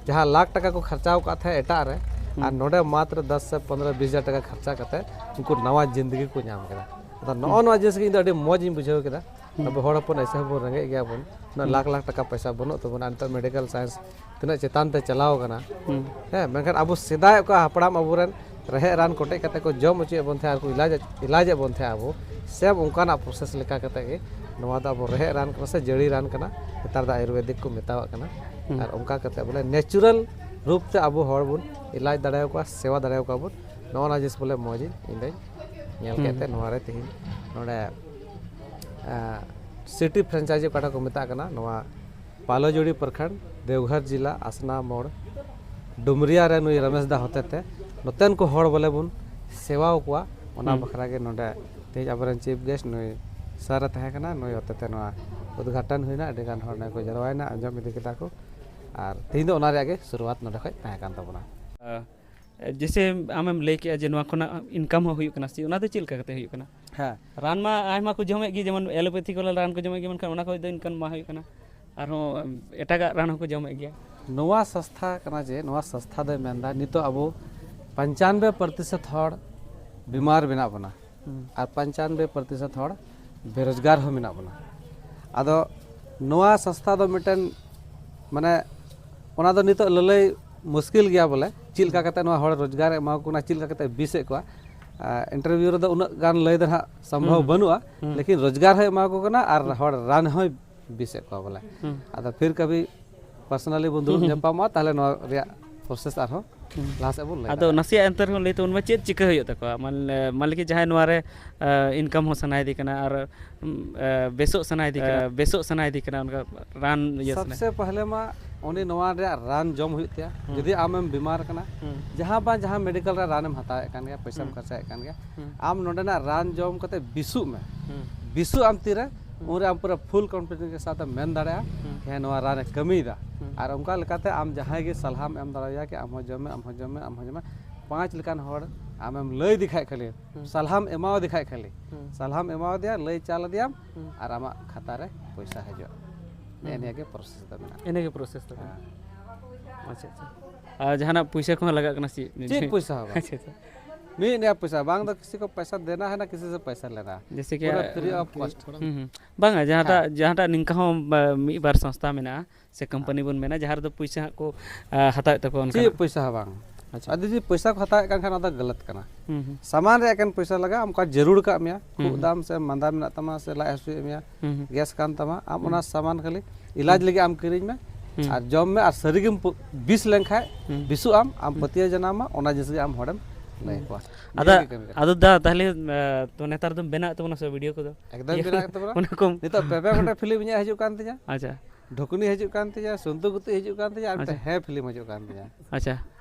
ᱡᱟᱦᱟᱸ ᱞᱟᱠᱷ ᱴᱟᱠᱟ ᱠᱚ ᱠᱷᱚᱨᱪᱟᱣ ᱟᱠᱟᱫ ᱛᱟᱦᱮᱸᱫ ᱮᱴᱟᱜ ᱨᱮ, ᱟᱨ ᱦᱩᱸ᱾ ᱱᱚᱰᱮ ᱢᱟᱛᱨᱚ ᱫᱚᱥ ᱥᱮ ᱯᱚᱱᱨᱚ ᱵᱤᱥ ᱦᱟᱡᱟᱨ ᱴᱟᱠᱟ ᱠᱷᱚᱨᱪᱟ ᱠᱟᱛᱮ ᱩᱱᱠᱩ ᱱᱟᱣᱟ ᱡᱤᱱᱫᱮᱜᱤ ᱠᱚ ᱧᱟᱢ ᱠᱮᱫᱟ᱾ ᱟᱫᱚ ᱱᱚᱜᱼᱚ ᱦᱩᱸ᱾ ᱱᱚᱣᱟ ᱡᱤᱱᱤᱥ ᱜᱮ ᱤᱧ ᱫᱚ ᱟᱹᱰᱤ ᱢᱚᱡᱽ ᱤᱧ ᱵᱩᱡᱷᱟᱹᱣ ᱠᱮᱫᱟ᱾ ᱦᱩᱸ᱾ ᱟᱵᱚ ᱦᱚᱲ ᱦᱚᱯᱚᱱ ᱮᱭᱥᱮ ᱦᱚᱸᱵᱚᱱ ᱨᱮᱸᱜᱮᱡ ᱜᱮᱭᱟ ᱵᱚᱱ, ᱩᱱᱟᱹᱜ ᱦᱩᱸ᱾ ᱞᱟᱠᱷ ᱞᱟᱠᱷ ᱴᱟᱠᱟ ᱯᱚᱭᱥᱟ ᱵᱟᱹᱱᱩᱜ ᱛᱟᱵᱚᱱᱟ, ᱱᱤᱛᱚᱜ ᱢᱮᱰᱤᱠᱮᱞ ᱥᱟᱭᱮᱱᱥ ᱛᱤᱱᱟᱹᱜ ᱪᱮᱛᱟᱱ ᱛᱮ ᱪᱟᱞᱟᱣ ᱟᱠᱟᱱᱟ᱾ ᱦᱩᱸ᱾ ᱦᱮᱸ, ᱢᱮᱱᱠᱷᱟᱱ ᱟᱵᱚ ᱥᱮᱫᱟᱭ ᱚᱠᱟ ᱦᱟᱯᱲᱟᱢ ᱟᱵᱚᱨᱮᱱ ᱨᱮᱦᱮᱫ ᱨᱟᱱ ᱠᱚᱴᱮᱡ ᱠᱟᱛᱮ ᱠᱚ ᱡᱚᱢ ᱦᱚᱪᱚᱭᱮᱫ ᱵᱚᱱ ᱛᱟᱦᱮᱸᱫ ᱟᱨ ᱠᱚ ᱤᱞᱟᱡ, ᱤᱞᱟᱡᱮᱫ ᱵᱚᱱ ᱛᱟᱦᱮᱸᱫ ᱟᱵᱚ, ᱥᱮᱢ ᱚᱱᱠᱟᱱᱟᱜ ᱯᱨᱚᱥᱮᱥ ᱞᱮᱠᱟ ᱠᱟᱛᱮ ᱜᱮ ᱱᱚᱣᱟ ᱫᱚ ᱟᱵᱚ ᱨᱮᱦᱮᱫ ᱨᱟᱱ ᱠᱟᱱᱟ ᱥᱮ ᱡᱟᱹᱲᱤ ᱨᱟᱱ ᱠᱟᱱᱟ, ᱱᱮᱛᱟᱨ ᱫᱚ ᱟᱭᱩᱨᱵᱮᱫᱤᱠ ᱠᱚ ᱢᱮᱛᱟᱣᱟᱜ ᱠᱟᱱᱟ᱾ ᱦᱩᱸ᱾ ᱟᱨ ᱚᱱᱠᱟ ᱠᱟᱛᱮ ᱵᱚᱞᱮ ᱱᱮᱪᱩᱨᱟᱞ ᱨᱩᱯ ᱛᱮ ᱟᱵᱚ ᱦᱚᱲ ᱵᱚᱱ ᱤᱞᱟᱡ ᱫᱟᱲᱮᱭᱟᱠᱚᱣᱟ, ᱥᱮᱵᱟ ᱫᱟᱲᱮᱭᱟᱠᱚᱣᱟ ᱵᱚᱱ᱾ ᱱᱚᱜᱼᱚ ᱱᱚᱣᱟ ᱡᱤᱱᱤᱥ ᱵᱚᱞᱮ ᱢᱚᱡᱽ ᱤᱧ, ᱤᱧ ᱫᱚᱧ ᱧᱮᱞ ᱠᱮᱫ ᱦᱩᱸ᱾ ᱛᱮ ᱱᱚᱣᱟ ᱨᱮ ᱛᱮᱦᱮᱧ ᱱᱚᱰᱮ, ᱟᱸ, ᱥᱤᱴᱤ ᱯᱷᱨᱮᱱᱪᱟᱭᱡᱤ ᱚᱠᱟᱴᱟᱜ ᱠᱚ ᱢᱮᱛᱟᱜ ᱠᱟᱱᱟ, ᱱᱚᱣᱟ ᱯᱟᱞᱚᱡᱩᱲᱤ ᱯᱨᱚᱠᱷᱚᱸᱰ, ᱫᱮᱣᱜᱷᱚᱨ ᱡᱤᱞᱟ, ᱟᱥᱱᱟ ᱢᱳᱲ, ᱰᱩᱢᱨᱤᱭᱟ ᱨᱮ ᱱᱩᱭ ᱨᱚᱢᱮᱥ ᱫᱟ ᱦᱚᱛᱮᱛᱮ ᱱᱚᱛᱮᱱ ᱠᱚ ᱦᱚᱲ ᱵᱚᱞᱮ ᱵᱚᱱ ᱥᱮᱵᱟᱣ ᱠᱚᱣᱟ, ᱚᱱᱟ ᱦᱩᱸ᱾ ᱵᱟᱠᱷᱨᱟ ᱜᱮ ᱱᱚᱰᱮ ᱛᱮᱦᱮᱧ ᱟᱵᱚᱨᱮᱱ ᱪᱤᱯ ᱜᱮᱥᱴ ᱱᱩᱭ ᱥᱟᱨ ᱮ ᱛᱟᱦᱮᱸ ᱠᱟᱱᱟ, ᱱᱩᱭ ᱦᱚᱛᱮᱛᱮ ᱱᱚᱣᱟ ᱩᱫᱽᱜᱷᱟᱴᱚᱱ ᱦᱩᱭᱱᱟ, ᱟᱹᱰᱤ ᱜᱟᱱ ᱦᱚᱲ ᱱᱚᱰᱮ ᱠᱚ ᱡᱟᱨᱣᱟᱭᱮᱱᱟ, ᱟᱸᱡᱚᱢ ᱤᱫᱤ ᱠᱮᱫᱟ ᱠᱚ, ᱟᱨ ᱛᱮᱦᱮᱧ ᱫᱚ ᱚᱱᱟ ᱨᱮᱭᱟᱜ ᱜᱮ ᱥᱩᱨᱩᱣᱟᱛ ᱱᱚᱰᱮ ᱠᱷᱚᱡ ᱛᱟᱦᱮᱸ ᱠᱟᱱ ᱛᱟᱵᱚᱱᱟ᱾ ᱡᱮᱭᱥᱮ ᱟᱢᱮᱢ ᱞᱟᱹᱭ ᱠᱮᱜᱼᱟ ᱡᱮ ᱱᱚᱣᱟ ᱠᱷᱚᱱᱟᱜ ᱤᱱᱠᱟᱢ ᱦᱚᱸ ᱦᱩᱭᱩᱜ ᱠᱟᱱᱟ, ᱥᱮ ᱚᱱᱟ ᱫᱚ ᱪᱮᱫ ᱞᱮᱠᱟ ᱠᱟᱛᱮ ᱦᱩᱭᱩᱜ ᱠᱟᱱᱟ? ᱦᱮᱸ᱾ ᱨᱟᱱ ᱢᱟ ᱟᱭᱢᱟ ᱠᱚ ᱡᱚᱢᱮᱫ ᱜᱮ, ᱡᱮᱢᱚᱱ ᱮᱞᱳᱯᱮᱛᱷᱤᱠ ᱵᱟᱞᱟ ᱨᱟᱱ ᱠᱚ ᱡᱚᱢᱮᱫ ᱜᱮ, ᱢᱮᱱᱠᱷᱟᱱ ᱚᱱᱟ ᱠᱷᱚᱱ ᱫᱚ ᱤᱱᱠᱟᱢ ᱵᱟᱝ ᱦᱩᱭᱩᱜ ᱠᱟᱱᱟ᱾ ᱟᱨᱦᱚᱸ ᱮᱴᱟᱜᱟᱜ ᱨᱟᱱ ᱦᱚᱸᱠᱚ ᱡᱚᱢᱮᱫ ᱜᱮᱭᱟ᱾ ᱱᱚᱣᱟ ᱥᱚᱝᱥᱛᱷᱟ ᱠᱟᱱᱟ ᱡᱮ, ᱱᱚᱣᱟ ᱥᱚᱝᱥᱛᱷᱟ ᱫᱚᱭ ᱢᱮᱱᱫᱟ ᱱᱤᱛᱚᱜ ᱟᱵᱚ ᱯᱚᱧᱪᱟᱱᱵᱮ ᱯᱨᱚᱛᱤᱥᱚᱛ ᱦᱚᱲ ᱵᱤᱢᱟᱨ ᱢᱮᱱᱟᱜ ᱵᱚᱱᱟ᱾ ᱦᱩᱸ᱾ ᱟᱨ ᱯᱚᱧᱪᱟᱱᱵᱮ ᱯᱨᱚᱛᱤᱥᱚᱛ ᱦᱚᱲ ᱵᱮᱨᱳᱡᱽᱜᱟᱨ ᱦᱚᱸ ᱢᱮᱱᱟᱜ ᱵᱚᱱᱟ᱾ ᱟᱫᱚ ᱱᱚᱣᱟ ᱥᱚᱝᱥᱛᱷᱟ ᱫᱚ ᱢᱤᱫᱴᱮᱱ, ᱢᱟᱱᱮ, ᱚᱱᱟ ᱫᱚ ᱱᱤᱛᱚᱜ ᱞᱟᱹᱞᱟᱹᱭ ᱢᱩᱥᱠᱤᱞ ᱜᱮᱭᱟ ᱵᱚᱞᱮ, ᱪᱮᱫ ᱞᱮᱠᱟ ᱠᱟᱛᱮ ᱱᱚᱣᱟ ᱦᱚᱲ ᱨᱳᱡᱽᱜᱟᱨ ᱮ ᱮᱢᱟ ᱠᱚ ᱠᱟᱱᱟ, ᱪᱮᱫ ᱞᱮᱠᱟ ᱠᱟᱛᱮ ᱵᱤᱥ ᱮᱫ ᱠᱚᱣᱟ᱾ ᱟᱨ ᱤᱱᱴᱟᱨᱵᱷᱤᱭᱩ ᱨᱮᱫᱚ ᱩᱱᱟᱹᱜ ᱜᱟᱱ ᱞᱟᱹᱭ ᱫᱚ ᱱᱟᱦᱟᱜ ᱥᱚᱢᱵᱷᱚᱵ ᱦᱩᱸ᱾ ᱵᱟᱹᱱᱩᱜᱼᱟ, ᱦᱩᱸ᱾ ᱞᱮᱠᱤᱱ ᱨᱳᱡᱽᱜᱟᱨ ᱦᱚᱸᱭ ᱮᱢᱟ ᱠᱚ ᱠᱟᱱᱟ ᱟᱨ ᱦᱩᱸ᱾ ᱦᱚᱲ ᱨᱟᱱ ᱦᱚᱸᱭ ᱵᱤᱥ ᱮᱫ ᱠᱚᱣᱟ ᱵᱚᱞᱮ᱾ ᱦᱩᱸ᱾ ᱟᱫᱚ ᱯᱷᱤᱨ ᱠᱟᱵᱷᱤ ᱯᱟᱨᱥᱚᱱᱟᱞᱤ ᱵᱚᱱ ᱫᱩᱲᱩᱵ ᱦᱩᱸ᱾ ᱧᱟᱯᱟᱢᱚᱜᱼᱟ, ᱛᱟᱦᱚᱞᱮ ᱱᱚᱣᱟ ᱨᱮᱭᱟᱜ ᱯᱨᱚᱥᱮᱥ ᱟᱨᱦᱚᱸ ᱦᱩᱸ᱾ ᱞᱟᱦᱟ ᱥᱮᱫ ᱵᱚᱱ ᱞᱟᱹᱭ ᱟᱫᱚ ᱫᱟᱲᱮᱭᱟᱜᱼᱟ᱾ ᱱᱟᱥᱮᱭᱟᱜ ᱮᱱᱛᱮ ᱨᱮᱦᱚᱸ ᱞᱟᱹᱭ ᱛᱟᱵᱚᱱ ᱢᱮ, ᱪᱮᱫ ᱪᱤᱠᱟᱹ ᱦᱩᱭᱩᱜ ᱛᱟᱠᱚᱣᱟ? ᱢᱟᱱᱮ, ᱢᱟᱱᱮ ᱠᱤ ᱡᱟᱦᱟᱸᱭ ᱱᱚᱣᱟ ᱨᱮ, ᱟ, ᱤᱱᱠᱟᱢ ᱦᱚᱸ ᱥᱟᱱᱟᱭᱮᱫᱮ ᱠᱟᱱᱟ ᱟᱨ, ᱩᱢ, ᱟ, ᱵᱮᱥᱚᱜ ᱥᱟᱱᱟᱭᱮᱫᱮ ᱠᱟᱱᱟ, ᱟ, ᱵᱮᱥᱚᱜ ᱥᱟᱱᱟᱭᱮᱫᱮ ᱠᱟᱱᱟ, ᱚᱱᱠᱟ ᱨᱟᱱ ᱤᱭᱟᱹ ᱥᱟᱱᱟᱭᱮ ᱥᱚᱵᱥᱮ ᱯᱟᱦᱞᱮ ᱢᱟ ᱩᱱᱤ ᱱᱚᱣᱟ ᱨᱮᱭᱟᱜ ᱨᱟᱱ ᱡᱚᱢ ᱦᱩᱭᱩᱜ ᱛᱟᱭᱟ᱾ ᱦᱩᱸ᱾ ᱡᱩᱫᱤ ᱟᱢᱮᱢ ᱵᱤᱢᱟᱨ ᱠᱟᱱᱟ, ᱦᱩᱸ᱾ ᱡᱟᱦᱟᱸ ᱵᱟᱝ ᱡᱟᱦᱟᱸ ᱢᱮᱰᱤᱠᱮᱞ ᱨᱮ ᱨᱟᱱᱮᱢ ᱦᱟᱛᱟᱣᱮᱫ ᱠᱟᱱ ᱜᱮᱭᱟ, ᱯᱚᱭᱥᱟᱢ ᱦᱩᱸ᱾ ᱠᱷᱚᱨᱪᱟᱭᱮᱫ ᱠᱟᱱ ᱜᱮᱭᱟ, ᱦᱩᱸ᱾ ᱟᱢ ᱱᱚᱰᱮᱱᱟᱜ ᱨᱟᱱ ᱡᱚᱢ ᱠᱟᱛᱮ ᱵᱤᱥᱩᱜ ᱢᱮ᱾ ᱦᱩᱸ᱾ ᱵᱤᱥᱩᱜ ᱟᱢ ᱛᱤᱨᱮ, ᱦᱩᱸ᱾ ᱩᱱᱨᱮ ᱟᱢ ᱯᱩᱨᱟᱹ ᱯᱷᱩᱞ ᱠᱚᱱᱯᱷᱤᱰᱮᱱᱥ ᱠᱮ ᱥᱟᱛᱷ ᱮᱢ ᱢᱮᱱ ᱫᱟᱲᱮᱭᱟᱜᱼᱟ, ᱦᱩᱸ᱾ ᱦᱮᱸ, ᱱᱚᱣᱟ ᱨᱟᱱᱮ ᱠᱟᱹᱢᱤᱭᱮᱫᱟ᱾ ᱦᱩᱸ᱾ ᱟᱨ ᱚᱱᱠᱟ ᱞᱮᱠᱟᱛᱮ ᱟᱢ ᱡᱟᱦᱟᱸᱭ ᱜᱮ ᱥᱟᱞᱦᱟᱢ ᱮᱢ ᱫᱟᱲᱮᱭᱟᱭᱟ ᱠᱤ, ᱟᱢ ᱦᱚᱸ ᱡᱚᱢ ᱢᱮ, ᱟᱢ ᱦᱚᱸ ᱡᱚᱢ ᱢᱮ, ᱟᱢ ᱦᱚᱸ ᱡᱚᱢ ᱢᱮ, ᱯᱟᱸᱪ ᱞᱮᱠᱟᱱ ᱦᱚᱲ ᱟᱢᱮᱢ ᱞᱟᱹᱭ ᱤᱫᱤ ᱠᱷᱟᱡ ᱠᱷᱟᱹᱞᱤ, ᱦᱩᱸ᱾ ᱥᱟᱞᱦᱟᱢ ᱮᱢᱟᱣᱟᱫᱮ ᱠᱷᱟᱡ ᱠᱷᱟᱹᱞᱤ, ᱦᱩᱸ᱾ ᱥᱟᱞᱦᱟᱢ ᱮᱢᱟᱣᱟᱫᱮᱭᱟ, ᱞᱟᱹᱭ ᱪᱟᱞ ᱟᱫᱮᱭᱟᱢ, ᱦᱩᱸ᱾ ᱟᱨ ᱟᱢᱟᱜ ᱠᱷᱟᱛᱟ ᱨᱮ ᱯᱚᱭᱥᱟ ᱦᱤᱡᱩᱜᱼᱟ᱾ ᱱᱮᱜᱼᱮ ᱦᱩᱸ᱾ ᱱᱤᱭᱟᱹ ᱜᱮ ᱯᱨᱚᱥᱮᱥ ᱫᱚ ᱢᱮᱱᱟᱜᱼᱟ᱾ ᱤᱱᱟᱹ ᱜᱮ ᱯᱨᱚᱥᱮᱥ ᱫᱚ ᱠᱟᱱᱟ᱾ ᱦᱮᱸ᱾ ᱟᱪᱪᱷᱟ, ᱟᱪᱪᱷᱟ᱾ ᱟᱨ ᱡᱟᱦᱟᱱᱟᱜ ᱯᱚᱭᱥᱟ ᱠᱚᱦᱚᱸ ᱞᱟᱜᱟᱜ ᱠᱟᱱᱟ ᱥᱮ ᱪᱮᱫ? ᱪᱮᱫ ᱯᱚᱭᱥᱟ ᱦᱚᱸ ᱵᱟᱝ᱾ ᱟᱪᱪᱷᱟ, ᱟᱪᱪᱷᱟ᱾ ᱢᱤᱫ ᱱᱤᱭᱟ ᱯᱚᱭᱥᱟ ᱵᱟᱝ ᱫᱚ ᱠᱤᱥᱤ ᱠᱚ ᱯᱚᱭᱥᱟ ᱫᱮᱱᱟ ᱦᱮ ᱱᱟ ᱠᱤᱥᱤ ᱥᱮ ᱯᱚᱭᱥᱟ ᱞᱮᱱᱟ᱾ ᱡᱮᱭᱥᱮ ᱠᱤ, ᱯᱩᱨᱟᱹ ᱯᱷᱨᱤ ᱚᱯᱷ ᱠᱚᱥᱴ᱾ ᱦᱩᱸ, ᱦᱩᱸ᱾ ᱵᱟᱝᱟ, ᱡᱟᱦᱟᱸᱴᱟᱜ, ᱦᱮᱸ᱾ ᱡᱟᱦᱟᱸᱴᱟᱜ ᱱᱤᱝᱠᱟ ᱦᱚᱸ, ᱵᱟ, ᱢᱤᱫ ᱵᱟᱨ ᱥᱚᱝᱥᱛᱷᱟ ᱢᱮᱱᱟᱜᱼᱟ ᱥᱮ ᱠᱳᱢᱯᱟᱱᱤ ᱵᱚᱱ ᱢᱮᱱᱟ, ᱡᱟᱦᱟᱸ ᱨᱮᱫᱚ ᱯᱚᱭᱥᱟ ᱦᱟᱸᱜ ᱠᱚ, ᱟ, ᱦᱟᱛᱟᱣᱮᱫ ᱛᱟᱠᱚᱣᱟ ᱪᱮᱫ ᱚᱱᱠᱟᱱᱟᱜ? ᱯᱚᱭᱥᱟ ᱦᱚᱸ ᱵᱟᱝ᱾ ᱟᱪᱪᱷᱟ᱾ ᱟᱨ ᱡᱩᱫᱤ ᱯᱚᱭᱥᱟ ᱠᱚ ᱦᱟᱛᱟᱣᱮᱫ ᱠᱟᱱ ᱠᱷᱟᱱ, ᱚᱱᱟ ᱫᱚ ᱜᱟᱞᱟᱛ ᱠᱟᱱᱟ᱾ ᱦᱩᱸ, ᱦᱩᱸ᱾ ᱥᱟᱢᱟᱱ ᱨᱮᱭᱟᱜ ᱮᱠᱮᱱ ᱯᱚᱭᱥᱟ ᱞᱟᱜᱟᱜᱼᱟ, ᱚᱱᱠᱟ ᱡᱟᱹᱨᱩᱲ ᱠᱟᱜ ᱢᱮᱭᱟ, ᱦᱩᱸ, ᱠᱷᱩᱜ ᱦᱩᱸ᱾ ᱫᱟᱢ ᱥᱮ ᱢᱟᱸᱫᱟ ᱢᱮᱱᱟᱜ ᱛᱟᱢᱟ ᱥᱮ ᱞᱟᱡ ᱦᱟᱹᱥᱩᱭᱮᱫ ᱢᱮᱭᱟ, ᱦᱩᱸ, ᱦᱩᱸ᱾ ᱜᱮᱥ ᱠᱟᱱ ᱛᱟᱢᱟ, ᱟᱢ ᱦᱩᱸ᱾ ᱚᱱᱟ ᱥᱟᱢᱟᱱ ᱠᱷᱟᱹᱞᱤ ᱤᱞᱟᱡᱽ ᱦᱩᱸ᱾ ᱞᱟᱹᱜᱤᱫ ᱟᱢ ᱠᱤᱨᱤᱧ ᱢᱮ ᱦᱩᱸ᱾ ᱟᱨ ᱡᱚᱢ ᱢᱮ ᱟᱨ ᱥᱟᱹᱨᱤ ᱜᱮᱢ ᱯᱩ-, ᱵᱤᱥ ᱞᱮᱱᱠᱷᱟᱡ, ᱦᱩᱸ᱾ ᱵᱤᱥᱩᱜ ᱟᱢ, ᱟᱢ ᱦᱩᱸ᱾ ᱯᱟᱹᱛᱭᱟᱹᱣ ᱡᱟᱱᱟᱢ ᱢᱟ, ᱚᱱᱟ ᱡᱤᱱᱤᱥ ᱜᱮ ᱟᱢ ᱦᱚᱲᱮᱢ ᱞᱟᱹᱭ ᱦᱩᱸ᱾ ᱟᱠᱚᱣᱟ᱾ ᱟᱫᱚ, ᱱᱤᱭᱟᱹ ᱜᱮ ᱠᱟᱹᱢᱤ ᱠᱟᱱᱟ᱾ ᱟᱫᱚ ᱫᱟ, ᱛᱟᱦᱞᱮ, ᱟ, ᱛᱚ ᱱᱮᱛᱟᱨ ᱫᱚᱢ ᱵᱮᱱᱟᱣᱮᱫ ᱛᱟᱵᱚᱱᱟ ᱥᱮ ᱵᱷᱤᱰᱤᱭᱳ ᱠᱚᱫᱚ? ᱮᱠᱫᱚᱢ ᱤᱭᱟᱹ, ᱵᱮᱱᱟᱣᱮᱫ ᱛᱟᱵᱚᱱᱟ᱾ ᱚᱱᱟ ᱠᱚᱢ ᱱᱤᱛᱚᱜ ᱯᱮᱯᱮ ᱯᱮᱴᱮ ᱯᱷᱤᱞᱢ ᱤᱧᱟᱹᱜ ᱦᱤᱡᱩᱜ ᱠᱟᱱ ᱛᱤᱧᱟ᱾ ᱟᱪᱪᱷᱟ᱾ ᱰᱷᱩᱠᱱᱤ ᱦᱤᱡᱩᱜ ᱠᱟᱱ ᱛᱤᱧᱟ, ᱥᱩᱱᱛᱩ ᱜᱩᱛᱩ ᱦᱤᱡᱩᱜ ᱠᱟᱱ ᱛᱤᱧᱟ, ᱟᱨ ᱢᱤᱫᱴᱮᱱ ᱟᱪᱪᱷᱟ᱾ ᱦᱮᱸ ᱯᱷᱤᱞᱢ ᱦᱤᱡᱩᱜ ᱠᱟᱱ ᱛᱤᱧᱟ᱾ ᱟᱪᱪᱷᱟ,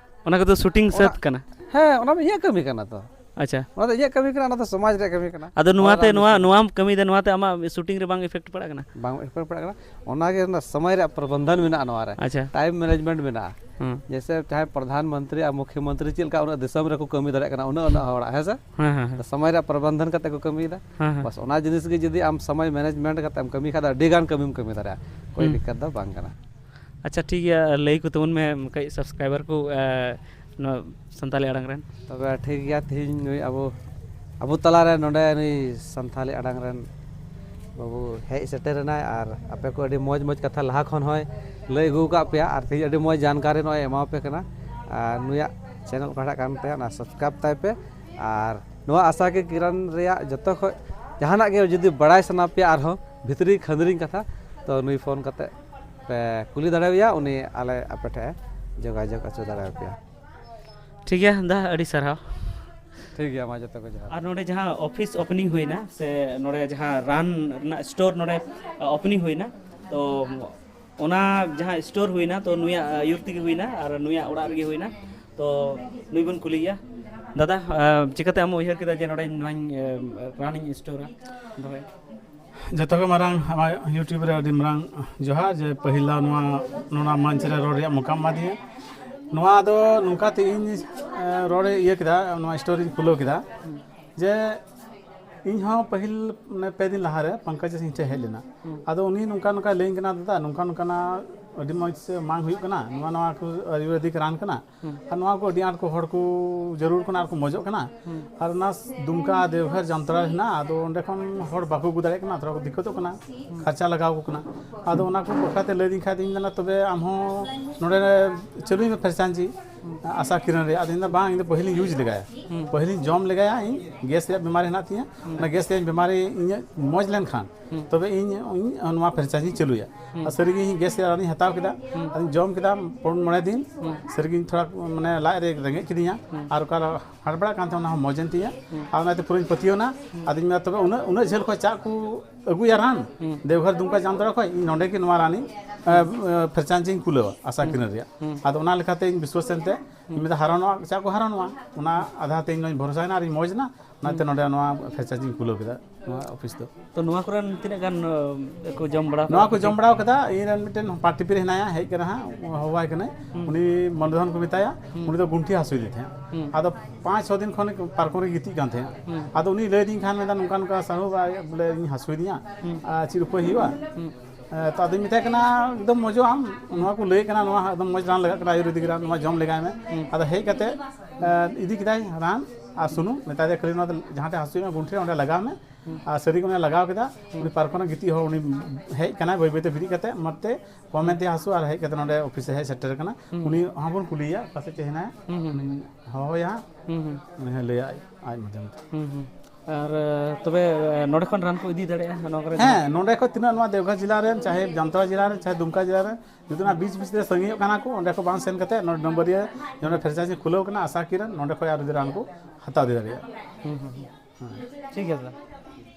ᱚᱱᱟ ᱠᱚᱫᱚ ᱥᱩᱴᱤᱝ ᱚᱱᱟ, ᱥᱟᱹᱛ ᱠᱟᱱᱟ? ᱦᱮᱸ, ᱚᱱᱟ ᱢᱟ ᱤᱧᱟᱹᱜ ᱠᱟᱹᱢᱤ ᱠᱟᱱᱟ ᱛᱚ᱾ ᱟᱪᱪᱷᱟ᱾ ᱚᱱᱟ ᱫᱚ ᱤᱧᱟᱹᱜ ᱠᱟᱹᱢᱤ ᱠᱟᱱᱟ, ᱚᱱᱟ ᱫᱚ ᱥᱚᱢᱟᱡᱽ ᱨᱮᱭᱟᱜ ᱠᱟᱹᱢᱤ ᱠᱟᱱᱟ᱾ ᱟᱫᱚ ᱱᱚᱣᱟᱛᱮ ᱚᱱᱟ ᱱᱚᱣᱟ ᱱᱚᱣᱟᱢ ᱠᱟᱹᱢᱤᱭᱮᱫᱟ, ᱱᱚᱣᱟᱛᱮ ᱟᱢᱟᱜ ᱥᱩᱴᱤᱝ ᱨᱮ ᱵᱟᱝ ᱤᱯᱷᱮᱠᱴ ᱯᱟᱲᱟᱜ ᱠᱟᱱᱟ? ᱵᱟᱝ ᱤᱯᱷᱮᱠᱴ ᱯᱟᱲᱟᱜ ᱠᱟᱱᱟ᱾ ᱚᱱᱟᱜᱮ ᱚᱱᱟ ᱥᱚᱢᱚᱭ ᱨᱮᱭᱟᱜ ᱯᱨᱚᱵᱚᱱᱫᱷᱚᱱ ᱢᱮᱱᱟᱜᱼᱟ ᱱᱚᱣᱟ ᱨᱮ᱾ ᱟᱪᱪᱷᱟ᱾ ᱴᱟᱭᱤᱢ ᱢᱮᱱᱮᱡᱽᱢᱮᱱᱴ ᱢᱮᱱᱟᱜᱼᱟ᱾ ᱦᱩᱸ᱾ ᱡᱮᱭᱥᱮ ᱪᱟᱦᱮ ᱯᱨᱚᱫᱷᱟᱱ ᱢᱚᱱᱛᱨᱤ ᱟᱨ ᱢᱩᱠᱷᱭᱚᱢᱚᱱᱛᱨᱤ ᱪᱮᱫ ᱞᱮᱠᱟ ᱩᱱᱟᱹᱜ ᱫᱤᱥᱚᱢ ᱨᱮᱠᱚ ᱠᱟᱹᱢᱤ ᱫᱟᱲᱮᱭᱟᱜ ᱠᱟᱱᱟ, ᱩᱱᱟᱹᱜ ᱩᱱᱟᱹᱜ ᱦᱚᱲᱟᱜ, ᱦᱮᱸ ᱥᱮ? ᱦᱮᱸ, ᱦᱮᱸ, ᱦᱮᱸ᱾ ᱥᱚᱢᱚᱭ ᱨᱮᱭᱟᱜ ᱯᱨᱚᱵᱚᱱᱫᱷᱚᱱ ᱠᱟᱛᱮ ᱠᱚ ᱠᱟᱹᱢᱤᱭᱮᱫᱟ᱾ ᱦᱮᱸ, ᱦᱮᱸ᱾ ᱵᱟᱥ, ᱚᱱᱟ ᱡᱤᱱᱤᱥ ᱜᱮ ᱡᱩᱫᱤ ᱟᱢ ᱥᱚᱢᱚᱭ ᱢᱮᱱᱮᱡᱽᱢᱮᱱᱴ ᱠᱟᱛᱮ ᱮᱢ ᱠᱟᱹᱢᱤ ᱠᱷᱟᱱ ᱫᱚ ᱟᱹᱰᱤ ᱜᱟᱱ ᱠᱟᱹᱢᱤᱢ ᱠᱟᱹᱢᱤ ᱫᱟᱲᱮᱭᱟᱜᱼᱟ, ᱠᱳᱭ ᱦᱩᱸ᱾ ᱫᱤᱠᱠᱟᱛ ᱫᱚ ᱵᱟᱝ ᱠᱟᱱᱟ᱾ ᱟᱪᱪᱷᱟ, ᱴᱷᱤᱠ ᱜᱮᱭᱟ, ᱞᱟᱹᱭ ᱠᱚ ᱛᱟᱵᱚᱱ ᱢᱮ ᱠᱟᱹᱡ ᱥᱟᱵᱥᱠᱨᱟᱭᱵᱟᱨ ᱠᱚ, ᱮ, ᱱᱚᱣᱟ ᱥᱟᱱᱛᱟᱞᱤ ᱟᱲᱟᱝ ᱨᱮᱱ᱾ ᱛᱚᱵᱮ ᱴᱷᱤᱠ ᱜᱮᱭᱟ, ᱛᱮᱦᱮᱧ ᱱᱩᱭ ᱟᱵᱚ, ᱟᱵᱚ ᱛᱟᱞᱟᱨᱮ ᱱᱚᱰᱮ ᱱᱩᱭ ᱥᱟᱱᱛᱟᱞᱤ ᱟᱲᱟᱝ ᱨᱮᱱ ᱵᱟᱹᱵᱩ ᱦᱮᱡ ᱥᱮᱴᱮᱨ ᱮᱱᱟᱭ, ᱟᱨ ᱟᱯᱮ ᱠᱚ ᱟᱹᱰᱤ ᱢᱚᱡᱽ ᱢᱚᱡᱽ ᱠᱟᱛᱷᱟ ᱞᱟᱦᱟ ᱠᱷᱚᱱ ᱦᱚᱸᱭ ᱞᱟᱹᱭ ᱟᱹᱜᱩ ᱟᱠᱟᱫ ᱯᱮᱭᱟ, ᱟᱨ ᱛᱮᱦᱮᱧ ᱟᱹᱰᱤ ᱢᱚᱡᱽ ᱡᱟᱱᱠᱟᱨᱤ ᱱᱚᱜᱼᱚᱭ ᱮᱢᱟᱣᱟᱯᱮ ᱠᱟᱱᱟ᱾ ᱟᱨ ᱱᱩᱭᱟᱜ ᱪᱮᱱᱮᱞ ᱚᱠᱟᱴᱟᱜ ᱠᱟᱱ ᱛᱟᱭᱟ, ᱚᱱᱟ ᱥᱟᱵᱥᱠᱨᱟᱭᱤᱵᱽ ᱛᱟᱭ ᱯᱮ᱾ ᱟᱨ ᱱᱚᱣᱟ ᱟᱥᱟ ᱜᱮ ᱠᱤᱨᱚᱱ ᱨᱮᱭᱟᱜ ᱡᱚᱛᱚ ᱠᱷᱚᱡ ᱡᱟᱦᱟᱱᱟᱜ ᱜᱮ ᱡᱩᱫᱤ ᱵᱟᱲᱟᱭ ᱥᱟᱱᱟ ᱯᱮᱭᱟ ᱟᱨᱦᱚᱸ ᱵᱷᱤᱛᱨᱤ ᱠᱷᱟᱹᱱᱫᱽᱨᱤᱝ ᱠᱟᱛᱷᱟ, ᱛᱚ ᱱᱩᱭ ᱯᱷᱳᱱ ᱠᱟᱛᱮ ᱯᱮ ᱠᱩᱞᱤ ᱫᱟᱲᱮᱣᱟᱭᱟ, ᱩᱱᱤ ᱟᱞᱮ ᱟᱯᱮ ᱴᱷᱮᱱ ᱡᱳᱜᱟᱡᱳᱜᱽ ᱦᱚᱪᱚ ᱫᱟᱲᱮᱭᱟᱯᱮᱭᱟ᱾ ᱴᱷᱤᱠ ᱜᱮᱭᱟ ᱫᱟ, ᱟᱹᱰᱤ ᱥᱟᱨᱦᱟᱣ᱾ ᱴᱷᱤᱠ ᱜᱮᱭᱟ, ᱢᱟ ᱡᱚᱛᱚ ᱠᱚ ᱡᱚᱦᱟᱨ᱾ ᱟᱨ ᱱᱚᱰᱮ ᱡᱟᱦᱟᱸ ᱚᱯᱷᱤᱥ ᱳᱯᱮᱱᱤᱝ ᱦᱩᱭᱱᱟ, ᱥᱮ ᱱᱚᱰᱮ ᱡᱟᱦᱟᱸ ᱨᱟᱱ ᱨᱮᱱᱟᱜ ᱥᱴᱳᱨ ᱱᱚᱰᱮ ᱳᱯᱮᱱᱤᱝ ᱦᱩᱭᱱᱟ, ᱛᱚ ᱚᱱᱟ ᱡᱟᱦᱟᱸ ᱥᱴᱳᱨ ᱦᱩᱭᱱᱟ, ᱛᱚ ᱱᱩᱭᱟᱜ ᱟᱹᱭᱩᱨ ᱛᱮᱜᱮ ᱦᱩᱭᱱᱟ ᱟᱨ ᱱᱩᱭᱟᱜ ᱚᱲᱟᱜ ᱨᱮᱜᱮ ᱦᱩᱭᱱᱟ᱾ ᱛᱚ ᱱᱩᱭ ᱵᱚᱱ ᱠᱩᱞᱤᱭᱮᱭᱟ᱾ ᱫᱟᱫᱟ, ᱟᱸ, ᱪᱤᱠᱟᱹᱛᱮ ᱟᱢ ᱩᱭᱦᱟᱹᱨ ᱠᱮᱫᱟ ᱡᱮ ᱱᱚᱰᱮ ᱱᱚᱣᱟᱧ, ᱟᱸ, ᱨᱟᱱᱤᱧ ᱥᱴᱳᱨᱟ, ᱫᱚᱦᱚᱭᱟ? ᱡᱚᱛᱚ ᱠᱷᱚᱱ ᱢᱟᱨᱟᱝ ᱟᱢᱟᱜ YouTube ᱨᱮ ᱟᱹᱰᱤ ᱢᱟᱨᱟᱝ ᱡᱚᱦᱟᱨ, ᱡᱮ ᱯᱟᱹᱦᱤᱞ ᱫᱷᱟᱣ ᱱᱚᱣᱟ, ᱱᱚᱣᱟ ᱢᱚᱧᱪ ᱨᱮ ᱨᱚᱲ ᱨᱮᱭᱟᱜ ᱢᱚᱠᱟᱢ ᱮᱢᱟᱫᱤᱧᱟ᱾ ᱱᱚᱣᱟ ᱫᱚ ᱱᱚᱝᱠᱟ ᱛᱮ ᱤᱧ, ᱮ, ᱨᱚᱲᱮ ᱤᱭᱟᱹ ᱠᱮᱫᱟ, ᱱᱚᱣᱟ ᱥᱴᱳᱨᱤᱧ ᱠᱷᱩᱞᱟᱹᱣ ᱠᱮᱫᱟ, ᱡᱮ ᱤᱧ ᱦᱚᱸ ᱯᱟᱹᱦᱤᱞ, ᱢᱟᱱᱮ, ᱯᱮ ᱫᱤᱱ ᱞᱟᱦᱟᱨᱮ ᱯᱚᱝᱠᱚᱡᱽ ᱤᱧ ᱴᱷᱮᱱ ᱦᱮᱡ ᱞᱮᱱᱟ᱾ ᱟᱫᱚ ᱩᱱᱤ ᱱᱚᱝᱠᱟ ᱱᱚᱝᱠᱟ ᱞᱟᱹᱭᱟᱹᱧ ᱠᱟᱱᱟ, "ᱫᱟᱫᱟ, ᱱᱚᱝᱠᱟ ᱱᱚᱝᱠᱟᱱᱟᱜ ᱟᱹᱰᱤ ᱢᱚᱡᱽ ᱥᱮ ᱵᱟᱝ ᱦᱩᱭᱩᱜ ᱠᱟᱱᱟ, ᱱᱚᱣᱟ, ᱱᱚᱣᱟ ᱠᱚ ᱟᱭᱩᱨᱵᱮᱫᱤᱠ ᱨᱟᱱ ᱠᱟᱱᱟ, ᱟᱨ ᱱᱚᱣᱟ ᱠᱚ ᱟᱹᱰᱤ ᱟᱸᱴ ᱠᱚ ᱦᱚᱲ ᱠᱚ ᱡᱟᱹᱨᱩᱲ ᱠᱟᱱᱟ ᱟᱨ ᱠᱚ ᱢᱚᱡᱚᱜ ᱠᱟᱱᱟ, ᱟᱨ ᱚᱱᱟ ᱫᱩᱢᱠᱟ ᱫᱮᱣᱜᱷᱚᱨ ᱡᱟᱢᱛᱟᱲᱟ ᱦᱮᱱᱟᱜᱼᱟ, ᱟᱫᱚ ᱚᱸᱰᱮ ᱠᱷᱚᱱ ᱦᱚᱲ ᱵᱟᱠᱚ ᱟᱹᱜᱩ ᱫᱟᱲᱮᱭᱟᱜ ᱠᱟᱱᱟ, ᱛᱷᱚᱲᱟ ᱠᱚ ᱫᱤᱠᱠᱟᱹᱛᱚᱜ ᱠᱟᱱᱟ, ᱠᱷᱟᱨᱪᱟ ᱞᱟᱜᱟᱣ ᱟᱠᱚ ᱠᱟᱱᱟ᱾ ᱟᱫᱚ ᱚᱱᱟ ᱠᱚ ᱵᱟᱠᱷᱨᱟ ᱛᱮ ᱞᱟᱹᱭ ᱫᱤᱧ ᱠᱷᱟᱡ ᱫᱚᱧ ᱢᱮᱱᱟ, ᱛᱚᱵᱮ ᱟᱢ ᱦᱚᱸ ᱱᱚᱰᱮ ᱪᱟᱹᱞᱩᱭ ᱢᱮ ᱯᱷᱨᱮᱱᱪᱟᱭᱡᱤ ᱟᱥᱟ ᱠᱤᱨᱚᱱ ᱨᱮᱭᱟᱜ᱾ ᱟᱫᱚᱧ ᱢᱮᱱᱫᱟ, ᱵᱟᱝ, ᱤᱧ ᱫᱚ ᱯᱟᱹᱦᱤᱞᱤᱧ ᱤᱭᱩᱡᱽ ᱞᱮᱜᱟᱭᱟ, ᱯᱟᱹᱦᱤᱞᱤᱧ ᱡᱚᱢ ᱞᱮᱜᱟᱭᱟ, ᱤᱧ ᱜᱮᱥ ᱨᱮᱭᱟᱜ ᱵᱤᱢᱟᱨᱤ ᱦᱮᱱᱟᱜ ᱛᱤᱧᱟᱹ, ᱚᱱᱟ ᱜᱮᱥ ᱨᱮᱭᱟᱜ ᱵᱤᱢᱟᱨᱤ ᱤᱧᱟᱹᱜ ᱢᱚᱡᱽ ᱞᱮᱱᱠᱷᱟᱱ ᱛᱚᱵᱮ ᱤᱧ, ᱤᱧ ᱱᱚᱣᱟ ᱯᱷᱨᱮᱱᱪᱟᱭᱡᱤᱧ ᱪᱟᱹᱞᱩᱭᱟ᱾ ᱟᱨ ᱥᱟᱹᱨᱤᱜᱮ ᱤᱧ ᱜᱮᱥ ᱨᱮᱭᱟᱜ ᱨᱟᱱᱤᱧ ᱦᱟᱛᱟᱣ ᱠᱮᱫᱟ, ᱟᱫᱚᱧ ᱡᱚᱢ ᱠᱮᱫᱟ ᱯᱩᱱ ᱢᱚᱬᱮ ᱫᱤᱱ, ᱥᱟᱹᱨᱤᱜᱮ ᱤᱧ ᱛᱷᱚᱲᱟ ᱢᱟᱱᱮ ᱞᱟᱡ ᱨᱮ ᱨᱮᱸᱜᱮᱡ ᱠᱤᱫᱤᱧᱟ, ᱟᱨ ᱚᱠᱟ ᱦᱟᱲᱵᱟᱲᱟᱜ ᱠᱟᱱ ᱛᱟᱦᱮᱸ ᱚᱱᱟ ᱦᱚᱸ ᱢᱚᱡᱽ ᱮᱱ ᱛᱤᱧᱟ᱾ ᱟᱨ ᱚᱱᱟᱛᱮ ᱯᱩᱨᱟᱹᱧ ᱯᱟᱹᱛᱭᱟᱹᱣ ᱮᱱᱟ᱾ ᱟᱫᱚᱧ ᱢᱮᱱᱫᱟ, ᱛᱚᱵᱮ ᱩᱱᱟᱹᱜ, ᱩᱱᱟᱹᱜ ᱡᱷᱟᱹᱞ ᱠᱷᱚᱱ ᱪᱟᱜ ᱠᱚ ᱟᱹᱜᱩᱭᱟ ᱨᱟᱱ ᱦᱩᱸ᱾ ᱫᱮᱣᱜᱷᱚᱨ ᱫᱩᱢᱠᱟ ᱡᱟᱢᱛᱟᱲᱟ ᱠᱷᱚᱱ, ᱤᱧ ᱱᱚᱸᱰᱮ ᱜᱮ ᱱᱚᱣᱟ ᱨᱟᱱᱤᱧ ᱯᱷᱨᱮᱱᱪᱟᱭᱤᱡᱤᱧ ᱠᱷᱩᱞᱟᱹᱣᱟ ᱟᱥᱟ ᱠᱤᱨᱟᱱ ᱨᱮᱭᱟᱜ᱾ ᱦᱩᱸ᱾ ᱟᱫᱚ ᱚᱱᱟ ᱞᱮᱠᱟᱛᱮ ᱤᱧ ᱵᱤᱥᱣᱟᱥ ᱮᱱᱛᱮ ᱤᱧ ᱢᱮᱱᱫᱟ, ᱦᱟᱨᱚᱱᱚᱜᱼᱟ, ᱪᱮᱫᱟᱜ ᱠᱚ ᱦᱟᱨᱚᱱᱚᱜᱼᱟ? ᱚᱱᱟ ᱟᱫᱷᱟᱨ ᱛᱮ ᱤᱧ ᱫᱚᱧ ᱵᱷᱚᱨᱥᱟᱭᱮᱱᱟ ᱟᱨᱤᱧ ᱢᱚᱡᱽ ᱮᱱᱟ᱾ ᱚᱱᱟᱛᱮ ᱦᱩᱸ᱾ ᱱᱚᱸᱰᱮ ᱱᱚᱣᱟ ᱯᱷᱨᱮᱱᱪᱟᱭᱤᱡᱤᱧ ᱠᱷᱩᱞᱟᱹᱣ ᱠᱮᱫᱟ, ᱱᱚᱣᱟ ᱚᱯᱷᱤᱥ ᱫᱚ᱾ ᱛᱚ, ᱱᱚᱣᱟ ᱠᱚᱨᱮᱱ ᱛᱤᱱᱟᱹᱜ ᱜᱟᱱ, ᱟᱸ, ᱠᱚ ᱡᱚᱢ ᱵᱟᱲᱟ ᱱᱚᱣᱟ ᱠᱟᱜᱼᱟ? ᱠᱚ ᱡᱚᱢ ᱵᱟᱲᱟᱣ ᱠᱟᱫᱟ᱾ ᱤᱧ ᱨᱮᱱ ᱢᱤᱫᱴᱮᱱ ᱯᱟᱨᱴᱤ ᱯᱤᱨᱤ ᱦᱮᱱᱟᱭᱟ, ᱦᱮᱡ ᱠᱟᱱᱟ ᱦᱟᱸᱜ, ᱦᱚᱦᱚᱣᱟᱭ ᱠᱟᱹᱱᱟᱹᱧ᱾ ᱦᱩᱸ᱾ ᱩᱱᱤ ᱢᱚᱱᱫᱷᱚᱱ ᱠᱚ ᱢᱮᱛᱟᱭᱟ, ᱦᱩᱸ᱾ ᱩᱱᱤ ᱫᱚ ᱜᱩᱱᱴᱷᱤ ᱦᱟᱹᱥᱩᱭᱮᱫᱮ ᱛᱟᱦᱮᱸᱫ᱾ ᱦᱩᱸ᱾ ᱟᱫᱚ ᱯᱟᱸᱪ ᱪᱷᱚ ᱫᱤᱱ ᱠᱷᱚᱱ ᱯᱟᱨᱠᱚᱢ ᱨᱮ ᱜᱤᱛᱤᱡ ᱠᱟᱱ ᱛᱟᱦᱮᱸᱫ᱾ ᱦᱩᱸ᱾ ᱟᱫᱚ ᱩᱱᱤ ᱞᱟᱹᱭ ᱟᱹᱫᱤᱧ ᱠᱷᱟᱱ, ᱢᱮᱱᱫᱟ, "ᱱᱚᱝᱠᱟ ᱱᱚᱝᱠᱟ ᱥᱟᱦᱩ ᱵᱟ, ᱵᱚᱞᱮ ᱤᱧ ᱦᱟᱹᱥᱩᱭᱮᱫᱤᱧᱟ, ᱦᱩᱸ᱾ ᱟᱨ ᱪᱮᱫ ᱩᱯᱟᱹᱭ ᱦᱩᱭᱩᱜᱼᱟ?" ᱦᱩᱸ᱾ ᱮ, ᱛᱚ ᱟᱫᱚᱧ ᱢᱮᱛᱟᱭ ᱠᱟᱱᱟ, "ᱮᱠᱫᱚᱢ ᱢᱚᱡᱚᱜ ᱟᱢ, ᱱᱚᱣᱟ ᱠᱚ ᱞᱟᱹᱭ ᱠᱟᱱᱟ, ᱱᱚᱣᱟ ᱮᱠᱫᱚᱢ ᱢᱚᱡᱽ ᱨᱟᱱ ᱞᱟᱜᱟᱜ ᱠᱟᱱᱟ, ᱟᱭᱩᱨᱵᱮᱫᱤᱠ ᱨᱟᱱ, ᱱᱚᱣᱟ ᱡᱚᱢ ᱞᱮᱜᱟᱭ ᱢᱮ᱾" ᱦᱩᱸ᱾ ᱟᱫᱚ ᱦᱮᱡ ᱠᱟᱛᱮ, ᱮ, ᱤᱫᱤ ᱠᱮᱫᱟᱭ ᱨᱟᱱ ᱟᱨ ᱥᱩᱱᱩᱢ, ᱢᱮᱛᱟᱭ ᱫᱚ, "ᱠᱷᱟᱹᱞᱤ ᱱᱚᱣᱟ ᱫᱚ ᱡᱟᱦᱟᱸ ᱴᱷᱮᱱ ᱦᱟᱹᱥᱩᱭᱮᱫ ᱢᱮ ᱜᱩᱱᱴᱷᱤ ᱨᱮ, ᱚᱸᱰᱮ ᱞᱟᱜᱟᱣ ᱢᱮ᱾" ᱦᱩᱸ᱾ ᱟᱨ ᱥᱟᱹᱨᱤ ᱜᱮ ᱚᱱᱟ ᱞᱟᱜᱟᱣ ᱠᱮᱫᱟ᱾ ᱦᱩᱸ᱾ ᱩᱱᱤ ᱯᱟᱨᱠᱚᱢ ᱨᱮ ᱜᱤᱛᱤᱡ ᱦᱚᱲ, ᱩᱱᱤ ᱦᱮᱡ ᱠᱟᱱᱟᱭ ᱵᱟᱹᱭ ᱵᱟᱹᱭ ᱛᱮ ᱵᱮᱨᱮᱫ ᱠᱟᱛᱮ, ᱢᱚᱡᱽ ᱛᱮ ᱠᱚᱢ ᱮᱱ ᱛᱟᱭᱟ ᱦᱟᱹᱥᱩ, ᱟᱨ ᱦᱮᱡ ᱠᱟᱛᱮ ᱱᱚᱰᱮ ᱚᱯᱷᱤᱥ ᱮ ᱦᱮᱡ ᱥᱮᱴᱮᱨ ᱟᱠᱟᱱᱟ᱾ ᱦᱩᱸ᱾ ᱩᱱᱤ ᱦᱚᱸ ᱵᱚᱱ ᱠᱩᱞᱤᱭᱮᱭᱟ, ᱚᱠᱟ ᱥᱮᱫ ᱪᱮ ᱦᱮᱱᱟᱭᱟ᱾ ᱦᱩᱸ, ᱦᱩᱸ᱾ ᱩᱱᱤ ᱦᱚᱦᱚᱭᱟ ᱦᱟᱸᱜ᱾ ᱦᱩᱸ, ᱦᱩᱸ᱾ ᱩᱱᱤ ᱦᱚᱸ ᱞᱟᱹᱭᱟ ᱟᱡ, ᱟᱡ ᱢᱟᱫᱽᱫᱷᱚᱢ ᱛᱮ᱾ ᱦᱩᱸ, ᱦᱩᱸ᱾ ᱟᱨ, ᱮ, ᱛᱚᱵᱮ, ᱮ, ᱱᱚᱰᱮ ᱠᱷᱚᱱ ᱨᱟᱱ ᱠᱚ ᱤᱫᱤ ᱫᱟᱲᱮᱭᱟᱜᱼᱟ ᱱᱚᱣᱟ ᱠᱚᱨᱮ? ᱦᱮᱸ, ᱱᱚᱰᱮ ᱠᱷᱚᱱ ᱛᱤᱱᱟᱹᱜ ᱱᱚᱣᱟ ᱫᱮᱣᱜᱷᱚᱨ ᱡᱮᱞᱟ ᱨᱮᱱ, ᱪᱟᱦᱮ ᱡᱟᱢᱛᱟᱲᱟ ᱡᱮᱞᱟ ᱨᱮᱱ, ᱪᱟᱦᱮ ᱫᱩᱢᱠᱟ ᱡᱮᱞᱟ ᱨᱮᱱ, ᱡᱩᱫᱤ ᱚᱱᱟ ᱵᱤᱪ ᱵᱤᱪ ᱨᱮ ᱥᱟᱺᱜᱤᱧᱚᱜ ᱠᱟᱱᱟ ᱠᱚ, ᱚᱸᱰᱮ ᱠᱷᱚᱱ ᱵᱟᱝ ᱥᱮᱱ ᱠᱟᱛᱮ ᱱᱚᱰᱮ ᱰᱩᱢᱵᱟᱹᱨᱤᱭᱟᱹ ᱡᱮ ᱚᱸᱰᱮ ᱯᱷᱨᱮᱱᱪᱟᱭᱤᱡᱤ ᱠᱷᱩᱞᱟᱹᱣ ᱠᱟᱱᱟ ᱟᱥᱟ ᱠᱤᱨᱟᱱ, ᱱᱚᱰᱮ ᱠᱷᱚᱱ ᱟᱨ ᱡᱩᱫᱤ ᱨᱟᱱ ᱠᱚ ᱦᱟᱛᱟᱣ ᱤᱫᱤ ᱫᱟᱲᱮᱭᱟᱜᱼᱟ᱾ ᱦᱩᱸ, ᱦᱩᱸ, ᱦᱩᱸ᱾ ᱦᱮᱸ᱾ ᱴᱷᱤᱠ ᱜᱮᱭᱟ ᱫᱟᱫᱟ᱾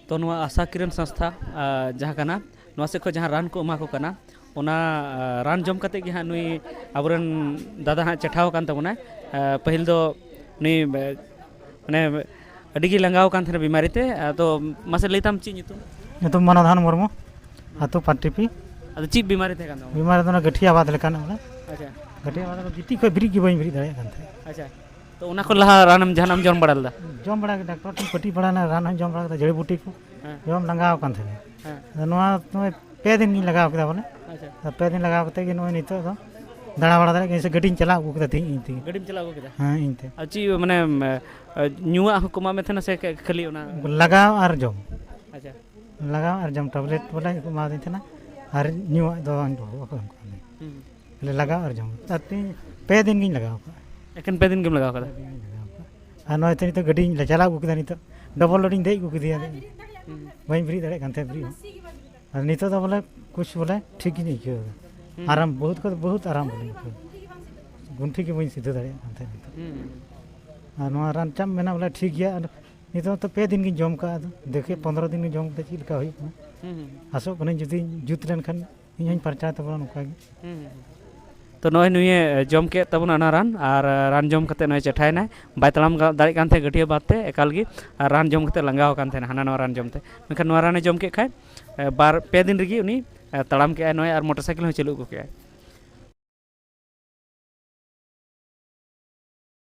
ᱛᱚ, ᱱᱚᱣᱟ ᱟᱥᱟ ᱠᱤᱨᱟᱱ ᱥᱚᱝᱥᱛᱷᱟ, ᱟ, ᱡᱟᱦᱟᱸ ᱠᱟᱱᱟ, ᱱᱚᱣᱟ ᱥᱮᱫ ᱠᱷᱚᱱ ᱡᱟᱦᱟᱸ ᱨᱟᱱ ᱠᱚ ᱮᱢᱟ ᱠᱚ ᱠᱟᱱᱟ, ᱚᱱᱟ, ᱟ, ᱨᱟᱱ ᱡᱚᱢ ᱠᱟᱛᱮ ᱜᱮ ᱦᱟᱸᱜ ᱱᱩᱭ ᱟᱵᱚᱨᱮᱱ ᱫᱟᱫᱟ ᱦᱟᱸᱜ ᱪᱮᱴᱷᱟᱣ ᱟᱠᱟᱱ ᱛᱟᱵᱚᱱᱟᱭ᱾ ᱟ, ᱯᱟᱹᱦᱤᱞ ᱫᱚ ᱱᱩᱭ, ᱵᱮ-, ᱢᱟᱱᱮ, ᱟᱹᱰᱤ ᱜᱮ ᱞᱟᱸᱜᱟᱣ ᱟᱠᱟᱱ ᱛᱟᱦᱮᱱᱟ ᱵᱤᱢᱟᱨᱤ ᱛᱮ᱾ ᱟᱫᱚ ᱢᱟᱥᱮ ᱞᱟᱹᱭ ᱛᱟᱢ, ᱪᱮᱫ ᱧᱩᱛᱩᱢ? ᱧᱩᱛᱩᱢ ᱢᱚᱱᱚᱫᱷᱚᱱ ᱢᱩᱨᱢᱩ, ᱟᱹᱛᱩ ᱯᱟᱴᱴᱤᱯᱤ᱾ ᱟᱫᱚ ᱪᱮᱫ ᱵᱤᱢᱟᱨᱤ ᱛᱟᱦᱮᱸ ᱠᱟᱱ ᱛᱟᱢᱟ? ᱵᱤᱢᱟᱨᱤ ᱫᱚ ᱚᱱᱟ ᱜᱟᱹᱴᱷᱤᱭᱟ ᱵᱟᱫ ᱞᱮᱠᱟᱱᱟᱜ ᱵᱚᱞᱮ᱾ ᱟᱪᱪᱷᱟ᱾ ᱜᱟᱹᱴᱷᱤᱭᱟ ᱵᱟᱫ ᱞᱮᱠᱟ, ᱜᱤᱛᱤᱡ ᱠᱷᱚᱱ ᱵᱮᱨᱮᱫ ᱜᱮ ᱵᱟᱹᱧ ᱵᱮᱨᱮᱫ ᱫᱟᱲᱮᱭᱟᱜ ᱠᱟᱱ ᱛᱟᱦᱮᱸᱫ᱾ ᱟᱪᱪᱷᱟ᱾ ᱛᱚ, ᱚᱱᱟ ᱠᱚ ᱞᱟᱦᱟ ᱨᱟᱱᱮᱢ, ᱡᱟᱦᱟᱱᱟᱜ ᱮᱢ ᱡᱚᱢ ᱵᱟᱲᱟ ᱞᱮᱫᱟ? ᱡᱚᱢ ᱵᱟᱲᱟ ᱠᱮᱫᱟ, ᱰᱟᱠᱛᱚᱨ ᱴᱷᱮᱱ ᱯᱟᱹᱴᱤ ᱵᱟᱲᱟᱭᱮᱱᱟ, ᱨᱟᱱ ᱦᱚᱸᱧ ᱡᱚᱢ ᱵᱟᱲᱟ ᱠᱮᱫᱟ, ᱡᱟᱹᱲᱤ ᱵᱩᱴᱤ ᱠᱚ᱾ ᱦᱮᱸ᱾ ᱡᱚᱢ ᱞᱟᱸᱜᱟᱣ ᱟᱠᱟᱱ ᱛᱟᱦᱮᱸᱫ᱾ ᱦᱮᱸ᱾ ᱟᱫᱚ ᱱᱚᱣᱟ ᱱᱚᱜᱼᱚᱭ ᱯᱮ ᱫᱤᱱ ᱜᱤᱧ ᱞᱟᱜᱟᱣ ᱠᱮᱫᱟ ᱵᱚᱞᱮ᱾ ᱟᱪᱪᱷᱟ᱾ ᱟᱨ ᱯᱮ ᱫᱤᱱ ᱞᱟᱜᱟᱣ ᱠᱟᱛᱮ ᱜᱮ ᱱᱚᱜᱼᱚᱭ ᱱᱤᱛᱚᱜ ᱫᱚ ᱫᱟᱬᱟ ᱵᱟᱲᱟ ᱫᱟᱲᱮᱭᱟᱜ ᱠᱟᱹᱱᱟᱹᱧ, ᱥᱮ ᱜᱟᱹᱰᱤᱧ ᱪᱟᱞᱟᱣ ᱟᱹᱜᱩ ᱠᱮᱫᱟ ᱛᱮᱦᱮᱧ ᱤᱧ ᱛᱮᱜᱮ᱾ ᱜᱟᱹᱰᱤᱢ ᱪᱟᱞᱟᱣ ᱟᱹᱜᱩ ᱠᱮᱫᱟ? ᱦᱮᱸ, ᱤᱧ ᱛᱮ᱾ ᱟᱨ ᱪᱮᱫ, ᱢᱟᱱᱮ, ᱮ, ᱧᱩᱣᱟᱜ ᱦᱚᱸᱠᱚ ᱮᱢᱟᱜ ᱢᱮ ᱛᱟᱦᱮᱱᱟ ᱥᱮ ᱠᱷᱟᱹᱞᱤ ᱚᱱᱟ? ᱞᱟᱜᱟᱣ ᱟᱨ ᱡᱚᱢ᱾ ᱟᱪᱪᱷᱟ᱾ ᱞᱟᱜᱟᱣ ᱟᱨ ᱡᱚᱢ, ᱴᱟᱵᱞᱮᱴ ᱵᱚᱞᱮ ᱠᱚ ᱮᱢᱟᱫᱤᱧ ᱛᱟᱦᱮᱱᱟ, ᱟᱨ ᱧᱩᱣᱟᱜ ᱫᱚ ᱵᱟᱠᱚ ᱮᱢ ᱠᱟᱣᱫᱤᱧᱟ᱾ ᱦᱩᱸ᱾ ᱠᱷᱟᱹᱞᱤ ᱞᱟᱜᱟᱣ ᱟᱨ ᱡᱚᱢ᱾ ᱟᱨ ᱛᱮᱦᱮᱧ ᱯᱮ ᱫᱤᱱ ᱜᱤᱧ ᱞᱟᱜᱟᱣ ᱠᱟᱜᱼᱟ᱾ ᱮᱠᱮᱱ ᱯᱮ ᱫᱤᱱ ᱜᱮᱢ ᱞᱟᱜᱟᱣ ᱠᱟᱫᱟ? ᱯᱮ ᱫᱤᱱ ᱜᱤᱧ ᱞᱟᱜᱟᱣ ᱠᱟᱜᱼᱟ᱾ ᱟᱨ ᱱᱚᱜᱼᱚᱭ ᱛᱚ ᱱᱤᱛᱚᱜ ᱜᱟᱹᱰᱤᱧ ᱪᱟᱞᱟᱣ ᱟᱹᱜᱩ ᱠᱮᱫᱟ, ᱱᱤᱛᱚᱜ ᱰᱚᱵᱚᱞ ᱞᱳᱰᱤᱧ ᱫᱮᱡ ᱟᱹᱜᱩ ᱠᱮᱫᱮᱭᱟ᱾ ᱦᱩᱸ᱾ ᱵᱟᱹᱧ ᱵᱮᱨᱮᱫ ᱫᱟᱲᱮᱭᱟᱜ ᱠᱟᱱ ᱛᱟᱦᱮᱸᱫ ᱵᱮᱨᱮᱫ ᱦᱚᱸ᱾ ᱟᱨ ᱱᱤᱛᱚᱜ ᱫᱚ ᱵᱚᱞᱮ ᱠᱩᱪ ᱵᱚᱞᱮ ᱴᱷᱤᱠ ᱜᱤᱧ ᱟᱹᱭᱠᱟᱹᱣ ᱮᱫᱟ᱾ ᱦᱩᱸ᱾ ᱟᱨᱟᱢ, ᱵᱚᱦᱩᱛ ᱠᱷᱚᱱ ᱵᱚᱦᱩᱛ ᱟᱨᱟᱢ ᱵᱚᱞᱮᱧ ᱟᱹᱭᱠᱟᱹᱣ ᱮᱫᱟ᱾ ᱜᱩᱱᱴᱷᱤ ᱜᱮ ᱵᱟᱹᱧ ᱥᱤᱫᱷᱟᱹ ᱫᱟᱲᱮᱭᱟᱜ ᱠᱟᱱ ᱛᱟᱦᱮᱸᱫ ᱱᱤᱛᱚᱜ᱾ ᱦᱩᱸ᱾ ᱟᱨ ᱱᱚᱣᱟ ᱨᱟᱱ ᱪᱟᱢ ᱢᱮᱱᱟ ᱵᱚᱞᱮ ᱴᱷᱤᱠ ᱜᱮᱭᱟ, ᱟᱨ ᱱᱤᱛᱚᱜ ᱛᱚ ᱯᱮ ᱫᱤᱱ ᱜᱤᱧ ᱡᱚᱢ ᱠᱟᱜᱼᱟ, ᱟᱫᱚ ᱫᱮᱠᱷᱮ ᱯᱚᱱᱫᱽᱨᱚ ᱫᱤᱱ ᱜᱮ ᱡᱚᱢ ᱠᱟᱛᱮ ᱪᱮᱫ ᱞᱮᱠᱟ ᱦᱩᱭᱩᱜ ᱠᱟᱱᱟ᱾ ᱦᱩᱸ, ᱦᱩᱸ, ᱟᱥᱚᱜ ᱠᱟᱹᱱᱟᱹᱧ ᱡᱩᱫᱤ ᱡᱩᱛ ᱞᱮᱱᱠᱷᱟᱱ ᱤᱧ ᱦᱚᱸᱧ ᱯᱟᱨᱪᱟᱣ ᱛᱟᱵᱚᱱᱟ ᱱᱚᱝᱠᱟ ᱜᱮ᱾ ᱦᱩᱸ, ᱦᱩᱸ, ᱦᱩᱸ᱾ ᱛᱚ ᱱᱚᱜᱼᱚᱭ ᱱᱩᱭᱮ, ᱮ, ᱡᱚᱢ ᱠᱮᱫ ᱛᱟᱵᱚᱱᱟ ᱚᱱᱟ ᱨᱟᱱ, ᱟᱨ, ᱮ, ᱨᱟᱱ ᱡᱚᱢ ᱠᱟᱛᱮ ᱱᱚᱜᱼᱚᱭ ᱪᱮᱴᱷᱟᱭᱮᱱᱟᱭ, ᱵᱟᱭ ᱛᱟᱲᱟᱢ ᱜᱟ-, ᱫᱟᱲᱮᱭᱟᱜ ᱠᱟᱱ ᱛᱟᱦᱮᱸᱫ ᱜᱟᱹᱴᱭᱟᱹ ᱵᱟᱫ ᱛᱮ ᱮᱠᱟᱞ ᱜᱮ, ᱟᱨ ᱨᱟᱱ ᱡᱚᱢ ᱠᱟᱛᱮ ᱞᱟᱸᱜᱟᱣ ᱟᱠᱟᱱ ᱛᱟᱦᱮᱱᱟ ᱦᱟᱱᱟ ᱱᱟᱣᱟ ᱨᱟᱱ ᱡᱚᱢ ᱛᱮ᱾ ᱢᱮᱱᱠᱷᱟᱱ ᱱᱚᱣᱟ ᱨᱟᱱᱮ ᱡᱚᱢ ᱠᱮᱫ ᱠᱷᱟᱡ, ᱮ, ᱵᱟᱨ ᱯᱮ ᱫᱤᱱ ᱨᱮᱜᱮ ᱩᱱᱤ, ᱮ, ᱛᱟᱲᱟᱢ ᱠᱮᱜᱼᱟᱭ ᱱᱚᱜᱼᱚᱭ, ᱟᱨ ᱢᱚᱴᱚᱨ ᱥᱟᱭᱠᱮᱞ ᱦᱚᱸᱭ ᱪᱟᱹᱞᱩ ᱟᱹᱜᱩ ᱠᱮᱜᱼᱟᱭ᱾